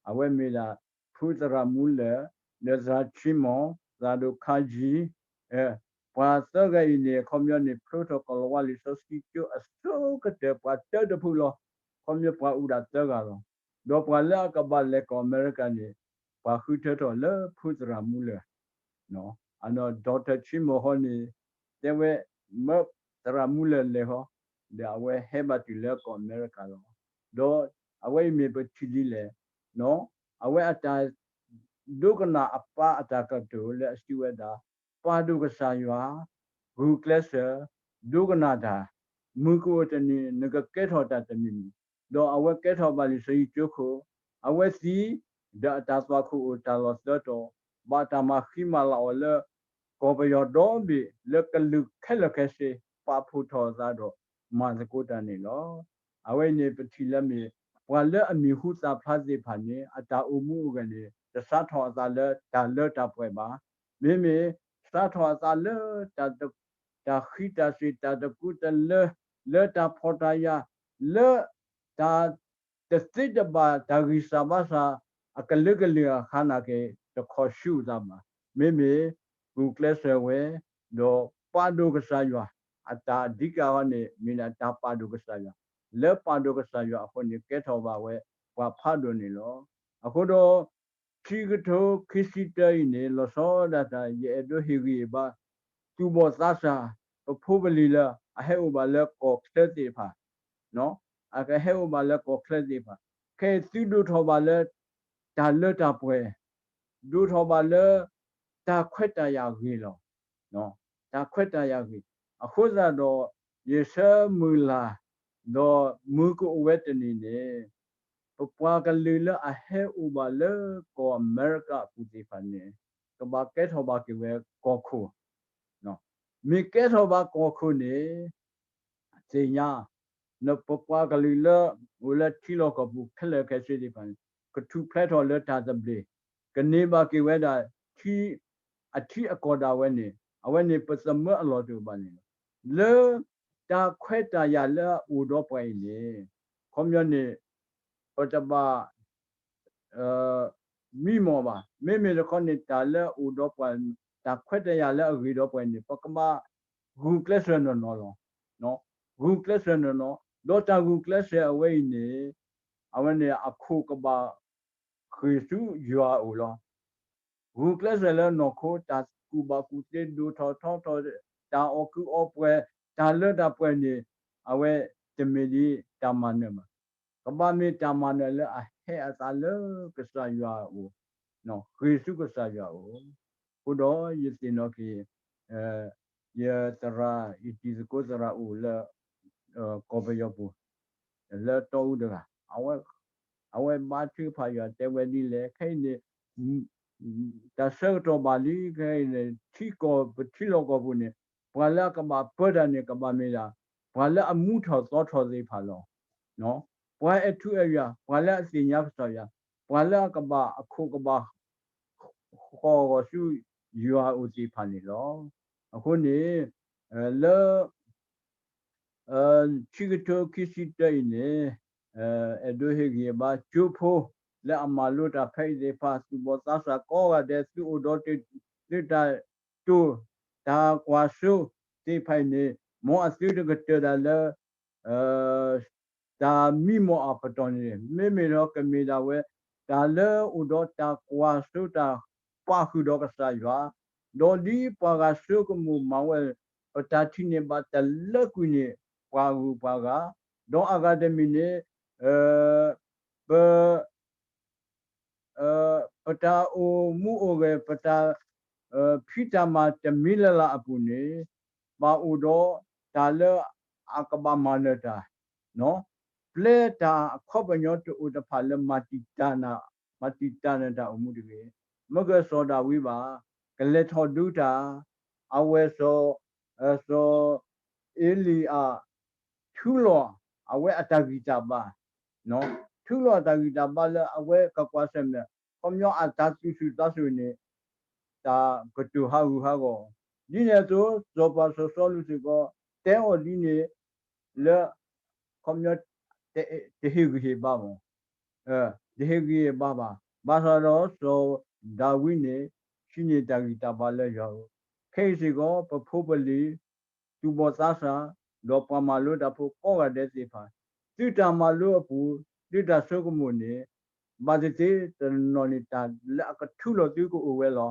အဝဲမ့ၢ်ဒၣ် ဖုသရၣ်မူလၢၢ်, ဒီးသရၣ်ချံမီၢ်, သရၣ်ဒိၣ်ခါယံၤ, ပှၤသၢဂၤအံၤန့ၣ် အခီပညီန့ၣ် ဖျိထီၣ်ကီၢ်လီၤဝါလံာ်စီဆှံကၠိအဆိကတၢၢ် ပှၤတၢတဖုလီၤ. အခီပညီပှၤအိၣ်ဒၣ်သၢဂၤလီၤ. ဒီးပှၤလၢအကဘၣ်လဲၤကီၢ်အမဲရကၤန့ၣ် ပှၤဃုထၢထီၣ်လၢဖုသရၣ်မူလၢၢ် အနီၢ် ဒီးတၢ်ချံမီၢ်ဃီန့ၣ် တဲဝဲ မၢသရၣ်မူလၢၢ်လဲၤဃီ, ဒီးအဝဲဟဲဘၣ်တုၤလၢကီၢ်အမဲရကၤလီၤ. ဒီးအဝဲအံၤမ့ၢ်ပထံၣ်ဒ်လဲၣ်, အဝဲအတၢ်ဒိကနၣ်အပၢ်အတၢ်ကတိၤလၢအစံးဝဲဒၣ် ပာ်ဒိၣ်ကစၢ်ယွၤ, ဂုာ်ကျဲးစၢး, ဒိကနၣ်တၢ်, မုၢ်ကအိၣ်တနံၤ နကကဲထီၣ်တၢ်တမံၤမံၤ, ဒီးအဝဲကဲထီၣ်ဘၣ်လံာ်စီဆှံကၠိခိၣ်, အဝဲသံ, ဒီးအတၢ်သွၣ်ခိၣ်အိၣ်တၢ်လီၢ်သၢတီၤ, ဘၣ်တၢ်မၤဃံမၤလၤအီၤလၢ ကီၢ်ပယီၤဒီဘ့ၣ် လၢကလုာ်ခဲလၢာ်ခဲဆ့ ပာ်ဖှိၣ်ထီၣ်အသးဒီး မၤသကိးတၢ်န့ၣ်လီၤ. အဝဲအံၤန့ၣ် ပထံၣ်လၢမ့ၢ် ပှၤလၢအမံၤဟူသၣ်ဖျါသ့ၣ်တဖၣ်န့ၣ် အတၢ်အိၣ်မူအိၣ်ဂဲၤန့ၣ် တစးထီၣ်အသးလၢတၢ်လၢတၢ်ပှဲၤဘၣ်. မ့မ့ၢ် စးထီၣ်အသးလၢ တၢ်ဃံတၢ်စ့ၤ တၢ်တကူတလၢ လၢတၢ်ဖှီၣ်တၢ်ယာ် လၢ တၢ်တသ့တဘၣ် တၢ်ဂံၢ်စၢ်ဘါစၢ် အကလုာ်ကလုာ်အခါနာ်က့ တခီဆူၣ်အသးဘၣ်. မ့မ့ၢ် ဂုာ်ကျဲးစၢးဝဲ ဒီးပာ်ဒိၣ်ကစၢ်ယွၤ, အတၢ်အဓိကဃီန့ၣ် မ့ၢ်ဒၣ်တၢ်ပာ်ဒိၣ်ကစၢ်ယွၤ, လၢပာ်ဒိၣ်ကစၢ်ယွၤအဃိန့ၣ် ကဲထီၣ်ဘၣ်ဝဲ ပှၤဖးဒိၣ်န့ၣ်လီၤ. အဃိဒီး ခံကထိခံဆံတၢအံၤန့ၣ် လီၤဆီဒၣ်တၢ် ယအဲၣ်ဒိးဟ့ၣ်ဂံၢ်ဘါ သူၣ်ဘီၣ်သးစၢ် ပဖိပလံၤလၢ အဟဲအိၣ်ဘၣ်လၢကီၢ်ချၢသ့ၣ်တဖၣ်, အကဟဲအိၣ်ဘၣ်လၢကီၢ်ချၢသ့ၣ်တဖၣ်, ခဲအံၤသုဒိၣ်ထီၣ်ဘၣ်လၢ တၢ်လၢတၢ်ပှဲၤ, ဒိၣ်ထီၣ်ဘၣ်လၢ တၢ်ခွဲးတၢ်ယာ်ဂ့ၤလီၤ. တၢ်ခွဲးတၢ်ယာ်ဂ့ၤ, အဃိသတးဒီး ယဆၢမုၢ်လၢ် ဒီးမုၢ်ကအိၣ်ဝဲတနံၤန့ၣ် ပပှၤကလုာ်လၢအဟဲအိၣ်ဘၣ်လၢကီၢ်အမဲရကၤအပူၤသ့ၣ်တဖၣ်န့ၣ် ကဘၣ်ကဲထီၣ်ဘၣ်က့ၤဝဲကီၢ်ခိၣ်, မ့ၢ်ကဲထီၣ်ဘၣ်ကီၢ်ခိၣ်န့ၣ် သ့ၣ်ညါ နပပှၤကလုာ်လၢ အိၣ်လၢထံလီၢ်ကီၢ်ပူၤခဲလၢာ်ခဲဆ့သ့ၣ်တဖၣ်န့ၣ် ကထူၣ်ဖျဲးထီၣ်လၢတၢ်သဘျ့, ကန့ၢ်ဘၣ်က့ၤဝဲဒၣ် ထံ အထံအကီၢ်ဒၣ်ဝဲန့ၣ် အဝဲန့ၣ်ပသမၢအလီၢ်တအိၣ်ဘၣ်န့ၣ်လီၤ. လၢ တၢ်ခွဲးတၢ်ယာ်လၢအအိၣ်ဒီးပှၤအံၤန့ၣ် ခီပညီန့ၣ် ပတဘၣ် မံမီၢ်ဘၣ်. မ့မ့ၢ်တခီန့ၣ် တၢ်လၢအအိၣ်ဒီးပှၤ တၢ်ခွဲးတၢ်ယာ်လၢအဂ့ၤဒီးပှၤန့ၣ် ပကဘၣ်ဂုာ်ကျဲးစၢးနီၢ်နီၢ်လီၤ. ဂုာ်ကျဲးစၢးနီၢ်နီၢ်, ဒီးတၢ်ဂုာ်ကျဲးစၢးအဝဲအံၤန့ၣ် အဝဲန့ၣ်အခိၣ်ကဘၣ်ဃ့ၢ်ဆူယွၤအအိၣ်လီၤ. ဂုာ်ကျဲးစၢးလၢနီၢ်ခိ တၢ်ကူၣ်ဘၣ်ကူၣ်သ့ ဒိၣ်ထီၣ်ထီထီၣ် တၢ်အီၣ်ကုးအီပှဲၤ တၢ်လၢတၢ်ပှဲၤန့ၣ် အဝဲတမ့ၢ်ဒ်တၢ်မၤနၢၤဘၣ်. ကဘၣ်မ့ၢ်တၢ်မၤနၢၤလၢအဟဲအသးလၢကစၢ်ယွၤအအိၣ်, ဃ့ၢ်ဆူကစၢ်ယွၤအအိၣ်. အဃိဒီးယသ့ၣ်နီၣ်က့ၤ ယသရၣ် ယတံၤသကိးသရၣ်အိၣ်လၢ ကီၢ်ပယီၤပူၤ လၢတီအူတဂၤ အဝဲဘါထုကဖၣ်ယွၤတဲဝဲဒ်လဲၣ် ခဲအံၤန့ၣ် တၢ်ဆၢကတီၢ်ဘၣ်လံ ခဲအံၤန့ၣ် ထံကီၢ်ပထံလီၢ်ကီၢ်ပူၤန့ၣ် ပှၤလၢအကဘၣ်ပၢတၢ်န့ၣ် ကဘၣ်မ့ၢ်ဒၣ် ပှၤလၢအမူထီၣ်သီထီၣ်သ့ၣ်တဖၣ်လီၤ. ပှၤအဲၣ်ထူအဲၣ်ယွၤ ပှၤလၢအသ့ၣ်ညါကစၢ်ယွၤ ပှၤလၢအကဘၣ်အခိၣ်ကဘၣ် ဃီၤဂီၤဆူယွၤအအိၣ်သ့ၣ်တဖၣ်န့ၣ်လီၤ. အဃိန့ၣ် လၢ ခံကထိခံဆံတၢအံၤန့ၣ် အဲၣ်ဒိးဟ့ၣ်ဂံၢ်ဘါကၠိဖိ လၢအမၤလိတၢ်ဖဲအံၤသ့ၣ်တဖၣ် သူၣ်ဘီၣ်သးစၢ်ကိးဂၤဒဲး သုအိၣ်ဒီး သုတၢ်တိာ် တၢ်ကွၢ်စိသ့ၣ်တဖၣ်အံၤန့ၣ် မ်အသုတကတၢၢ်ဒၣ်လၢ တၢ်မံမီၢ်အပတီၢ်န့ၣ် မ့မ့ၢ်ဒီးကမ့ၢ်ဒၣ်ဝဲ တၢ်လၢအိၣ်ဒီးတၢ်ကွၢ်စိတၢ်ပာ်ဃုာ်ဒီးကစၢ်ယွၤ, ဒီးဒ်ပှၤဂၤဆိကမိၣ်မၤဝဲ ပတၢ်ထံၣ်န့ၢ်ဘၣ်တလၢကွံာ်န့ၣ် ပှၤဂုၤပှၤဂၤ, ဒီးအဂၤတမံၤန့ၣ် ပ ပတၢ်အိၣ်မူအိၣ်ဂဲၤ ပတၢ်ဖံးတၢ်မၤတမံၤလၢ်လၢ်အပူၤန့ၣ် ဘၣ်အိၣ်ဒီးတၢ်လၢအကဘၣ်မၤနၢၤတၢ်, ပျဲတၢ်အခီပညီတအိၣ်တဖၣ်လၢ မၤတံာ်တာ်နၢၤတၢ်အိၣ်မူတဂ့ၤ. မ့ၢ်ကစီၤဒၤဝံးဘၣ် ကလဲၤထီၣ်ဒုးတၢ်, အဝဲစီၤ စီၤ အ့လံယၤ ထုးလီၤ အဝဲအတၢ်ဂံၢ်တၢ်ဘါ, ထုးလီၤအတၢ်ဂံၢ်တၢ်ဘါလၢအဝဲကကွၢ်ဆၢၣ်မဲာ် ခီပညီအတၢ်သူၣ်ဆူၣ်သးဆူၣ်န့ၣ် တၢ်ကတိၤဟးဂူာ်ဟးဂီၤ, ဒ်န့ၣ်အသိး စီၤပၤစီၤစီလူးစ့ၢ်ကီး တဲအီၤဒ်န့ၣ် လၢ ခီပညီ တဟ့ၣ်ဂံၢ်ဟ့ၣ်ဘါဘၣ်, တဟ့ၣ်ဂံၢ်ဟ့ၣ်ဘါဘၣ်. ဘၣ်ဆၣ်ဒီးစီၤဒၤဝံးန့ၣ် ဟံးန့ၢ်တၢ်ဂံၢ်တၢ်ဘါလၢယွၤအအိၣ်, ခဲအံၤစ့ၢ်ကီး ပဖိပလံၤ သူၣ်ဘီၣ်သးစၢ် ဒီးပှၤမၤလိတၢ်ဖိကိးဂၤဒဲးသ့ၣ်တဖၣ်, သုတၢ်မၤလိအပူၤ သုတၢ်ဆိကမိၣ်န့ၣ် ဘၣ်သ့ၣ်သ့ၣ်တနီၤန့ၣ် တၢ်လၢအကထူလီၤသုကအိၣ်ဝဲလီၤ.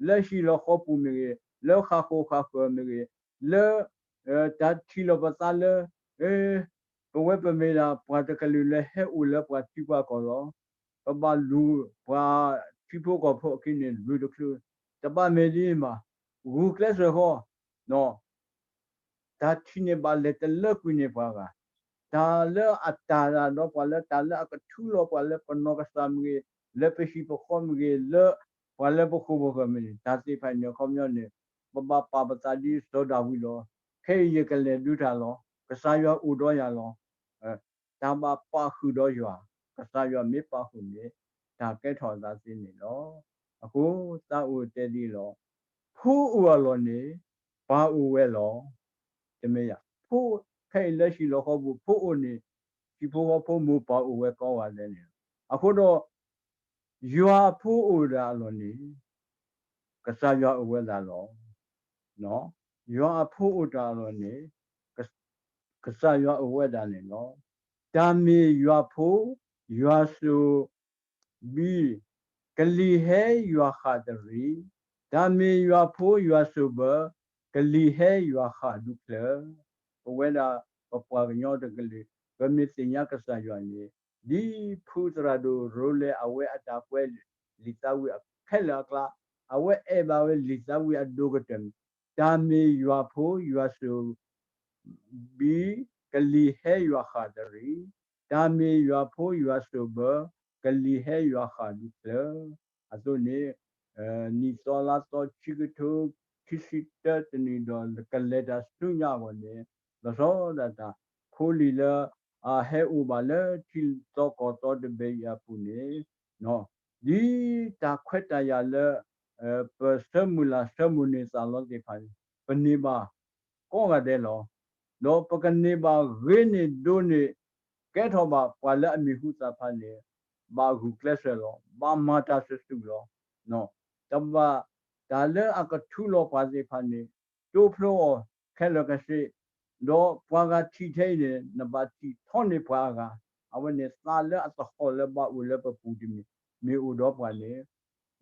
လၢဟံၣ်လီၤဃီပူၤမ့ၢ်ဂ့ၤ, လၢဃၣ်ဃိၣ်ဃၣ်ဃၢၤမ့ၢ်ဂ့ၤ, လၢ တၢ်ထံၣ်လိာ်ပသးလၢ ပဝဲပမ့ၢ်ဒၣ်ပှၤတကလုာ်လၢဟဲအိၣ်လၢပှၤထံပှၤကီၢ်လီၤ. ပဘၣ်လူၤပှၤထံဖိကီၢ်ဖိအခံန့ၣ် လူၤတချုး, တဘၣ်မ့ၢ်ဒ်န့ၣ်ဘၣ်, ဂုာ်ကျဲးစၢးဃီ, တၢ်ထံၣ်န့ၢ်ဘၣ်လဲၤတလၢကွံာ်န့ၢ်ပှၤဂၤ, တၢ်လၢအတၢ်ဒၣ်ဒီးပှၤလၢတၢ်လၢအကထူလီၤပှၤလၢပနီၢ်ကစၢ်မ့ၢ်ဂ့ၤ, လၢပဟံၣ်ပဃီမ့ၢ်ဂ့ၤ, လၢပှၤလၢပဃိၣ်ပဃၢၤမ့ၢ်ဂ့ၤ, တၢ်သ့ၣ်တဖၣ်န့ၣ်အခီပညီန့ၣ် ပဘၣ်ပာ်ပသးဒ်စီၤဒၤဝံးလီၤ. ခဲအံၤယကလဲၤဒုးတၢ်လီၤ. ကစၢ်ယွၤအိၣ်ဒီးယၤလီၤ. တၢ်ဘၣ်ပာ်ဃုာ်ဒီးယွၤ, ကစၢ်ယွၤမ့ၢ်ပာ်ဃုာ်န့ၣ် တၢ်ကဲထီၣ်အသးသ့န့ၣ်လီၤ. အဃိသးအိၣ်တဲဒ်အံၤလီၤ. ဖိအိၣ်အလီၢ်န့ၣ် ပၢ်အိၣ်ဝဲလီၤ. တမ့ၢ်ယၤ, ဖိ, ခဲအံၤလၢဟံၣ်လီၤဃီပူၤ ဖိအိၣ်န့ၣ် ဟံၣ်ဖိဃီဖိမိၢ်ပၢ်အိၣ်ဝဲကိးဂၤဒဲးန့ၣ်လီၤ. အဃိဒီး ယွၤအဖိအိၣ်တၢ်အလီၢ်န့ၣ် ကစၢ်ယွၤအိၣ်ဝဲဒၣ်လီၤ. ယွၤအဖိအိၣ်တၢ်အလီၢ်န့ၣ် ကစၢ်ယွၤအိၣ်ဝဲဒၣ်န့ၣ်လီၤ. တၢ်မ့ၢ်ယွၤဖိ, ယွၤစိၤဘံ, ကလံၤဟဲယွၤဃၣ်တရံး, တၢ်မ့ၢ်ယွၤဖိယွၤစိၤဘၢ, ကလံၤဟဲယွၤဃၣ်ဒူချၢ. ပဝဲဒၣ်ပပှၤကညီတကလုာ် ပမ့ၢ်သ့ၣ်ညါကစၢ်ယွၤန့ၣ် ဒ်ဖုသရၣ်ဒိၣ်ရိလဲအဝဲအတၢ်ကွဲးလံာ်သးဝံၣ်အခဲလၢာ်အကျါ, အဝဲအဲၣ်ဘၣ်ဝဲလံာ်သးဝံၣ်အဒိၣ်ကတၢၢ်န့ၣ်, တၢ်မ့ၢ်ယွၤဖိယွၤစိၤ ဘံ, ကလံၤဟဲယွၤဃၣ်တရံး, တၢ်မ့ၢ်ယွၤဖိယွၤစိၤဘၢ, ကလံၤဟဲယွၤဃၣ်ဒူချၢ. အသိးန့ၣ် နံၣ်သီလါသီ ခံကထိခံဆံတၢ တနံၣ်ဒီး ကလဲၤတၢ်ဆူညါအဂီၢ်န့ၣ် လီၤဆီဒၣ်တၢ် ဖိလံၤလၢအဟဲအိၣ်ဘၣ်လၢထံသီကီၢ်သီတဘ့ၣ်အံၤအပူၤန့ၣ် ဒ်တၢ်ခွဲးတၢ်ယာ်လၢ ပဆၢမုၢ်လၢ်ဆၢမုၢ်န့ၢ်သးလီသ့ၣ်တဖၣ်န့ၣ် ပန့ၢ်ဘၣ်ကိးဂၤဒဲးလီၤ. ဒီးပကန့ၢ်ဘၣ်ဂ့ၤန့ၢ်ဒိၣ်န့ၢ် ကဲထီၣ်ဘၣ်ပှၤလၢအမံၤဟူသၣ်ဖျါန့ၣ် ဘၣ်ဂုာ်ကျဲးစၢးလီၤ, ဘၣ်မၤတၢ်စုာ်စုာ်လီၤ. တဘၣ်တၢ်လၢအကထူလီၤပှၤသ့ၣ်တဖၣ်န့ၣ် တိဖျိအီၤခဲလၢာ်ခဲဆ့, ဒီးပှၤဂၤထံၣ်ထဲအံၤန့ၣ် နဘၣ်ထံၣ်ထီန့ၢ်ပှၤအဂၤ, အဝဲန့ၣ်သးလၢအသဟီၣ်လၢဘၣ်အိၣ်လၢပပူၤတမံၤ မ့ၢ်အိၣ်ဒီးပှၤန့ၣ်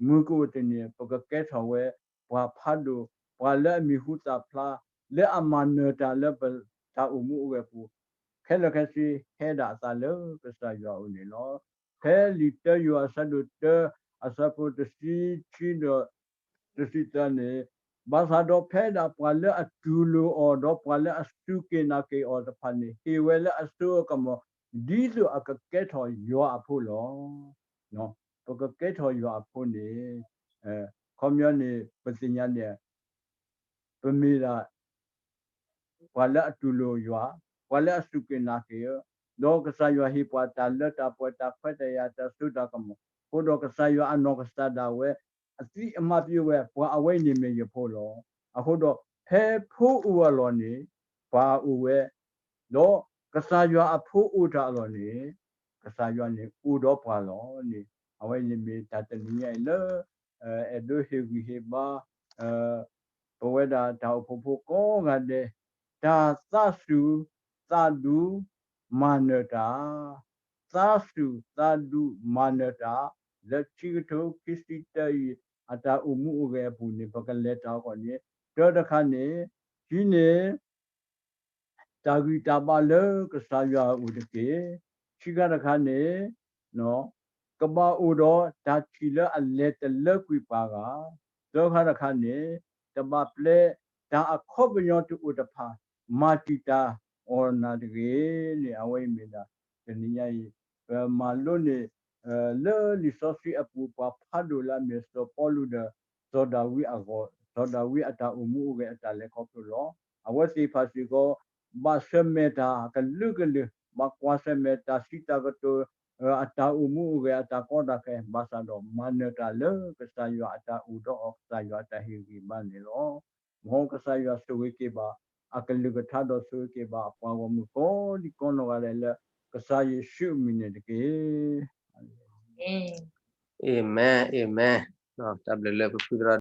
မုၢ်ကအိၣ်တနံၤ ပကကဲထီၣ်ဝဲ ပှၤဖးဒိၣ်, ပှၤလၢအမံၤဟူသၣ်ဖျါ, လၢအမၤနၢၤတၢ်လၢပတၢ်အိၣ်မူအိၣ်ဂဲၤပူၤ, ခဲလၢာ်ခဲဆ့ဟဲဒၣ်အသးလၢကစၢ်ယွၤအအိၣ်န့ၣ်လီၤ. ဖဲလံာ်တၢယိၤဟၣ်အဆၢဒိၣ်တၢ အဆၢဖိတဆံခံဒီး တဆံသၢန့ၣ်, ဘၣ်ဆၣ်ဒီးဖဲဒၣ်ပှၤလၢအတူၢ်လိာ်အီၤ ဒီးပှၤလၢအစူၢ်က့ၤနာ်က့ၤအီၤတဖၣ်န့ၣ် ဟ့ၣ်ဝဲလၢအစိအကမီၤ ဒ်သိးအကကဲထီၣ်ယွၤအဖိလီၤ. ပကကဲထီၣ်ယွၤအဖိန့ၣ် ခီပညီန့ၣ် ပသ့ၣ်ညါန့ၣ် ပမ့ၢ်ဒၣ် ပှၤလၢအတူၢ်လိာ်ယွၤ, ပှၤလၢအစူၢ်က့ၤနာ်က့ၤဧၢ, ဒီးကစၢ်ယွၤဟ့ၣ်ပှၤတၢ်လၢတၢ်ပှဲၤ တၢ်ခွဲးတၢ်ယာ် တၢ်စိတၢ်ကမီၤ, အဃိဒီးကစၢ်ယွၤအနီၢ်ကစၢ်ဒၣ်ဝဲ အသံအမါသံဝဲ ပှၤအဝဲအံၤန့ၣ်မ့ၢ်ယဖိလီၤ. အဃိဒီး ဖဲဖိအိၣ်အလီၢ်န့ၣ် ပၢ်အိၣ်ဝဲ, ဒီးကစၢ်ယွၤအဖိအိၣ်တၢ်အလီၢ်န့ၣ် ကစၢ်ယွၤန့ၣ်အိၣ်ဒီးပှၤလီၤန့ၣ် အဝဲန့ၣ်မ့ၢ်တၢ်တနံၤညါအံၤလၢ အဲၣ်ဒိးဟ့ၣ်ဂံၢ်ဟ့ၣ်ဘါ ပဝဲဒၣ်တၢ်အိၣ်ဖှိၣ်ဖိကိးဂၤဒဲး, တၢ်သးစူၤသးဒူ မၤနၢၤတၢ်, သးစူၤသးဒူမၤနၢၤတၢ်, လၢခံကထိခံဆံတၢအံၤ အတၢ်အိၣ်မူအိၣ်ဂဲၤအပူၤန့ၣ် ပကလဲၤတၢ်အဂီၢ်န့ၣ် တၢတခါန့ၣ် ဟံးန့ၢ် တၢ်ဂံၢ်တၢ်ဘါလၢကစၢ်ယွၤအအိၣ်တက့ၢ်. ခံခါတခါန့ၣ် ကဘၣ်အိၣ်ဒီးတၢ်ထံၣ်လၢအလဲၤတလၢကွံာ်ပှၤဂၤ, သၢခါတခါန့ၣ် တဘၣ်ပျဲတၢ်အခီပညီတအိၣ်တဖၣ် မၤတံာ်တာ်အီၤနၤတဂ့ၤန့ၣ် အဝဲအံၤမ့ၢ်ဒၣ် တနံၤညါအံၤ ပမၤလိန့ၢ် လၢလံာ်စီဆှံအပူၤ ပှၤဖးဒိၣ်လၢအမ့ၢ်စီၤပီလူးဒီး စီၤဒၤဝံးအဂီၢ်, စီၤဒၤဝံးအတၢ်အိၣ်မူအိၣ်ဂဲၤအတၢ်လဲၤခီဖျိလီၤ. အဝဲသ့ၣ်တဖၣ်စ့ၢ်ကီး ဘၣ်ဆၢၣ်မဲာ်တၢ်ကလုာ်ကလုာ်, ဘၣ်ကွၢ်ဆၢၣ်မဲာ်တၢ်စံးတၢ်ကတိၤ အတၢ်အိၣ်မူအိၣ်ဂဲၤအတၢ်ကီတၢ်ခဲ, ဘၣ်ဆၣ်ဒီးမၤနၢၤတၢ်လၢကစၢ်ယွၤအတၢ်အိၣ်ဒီးအီၤ ကစၢ်ယွၤအတၢ်ဟ့ၣ်ဂံၢ်ဘါန့ၣ်လီၤ. မ်ကစၢ်ယွၤဆိၣ်ဂ့ၤက့ၤဘၣ် အကလုၢ်ကထါဒီးဆိၣ်ဂ့ၤက့ၤဘၣ် ပှၤဂီၢ်မုၢ်ကိးဒံကိးနီၢ်ဂၤဒဲးလၢ ကစၢ်ယ့ၣ်ၡူးအမံၤန့ၣ်တက့ၢ်. အၤမ့ၣ်, အၤမ့ၣ်. တၢ်ဘျုးလၢပဖုသရၣ်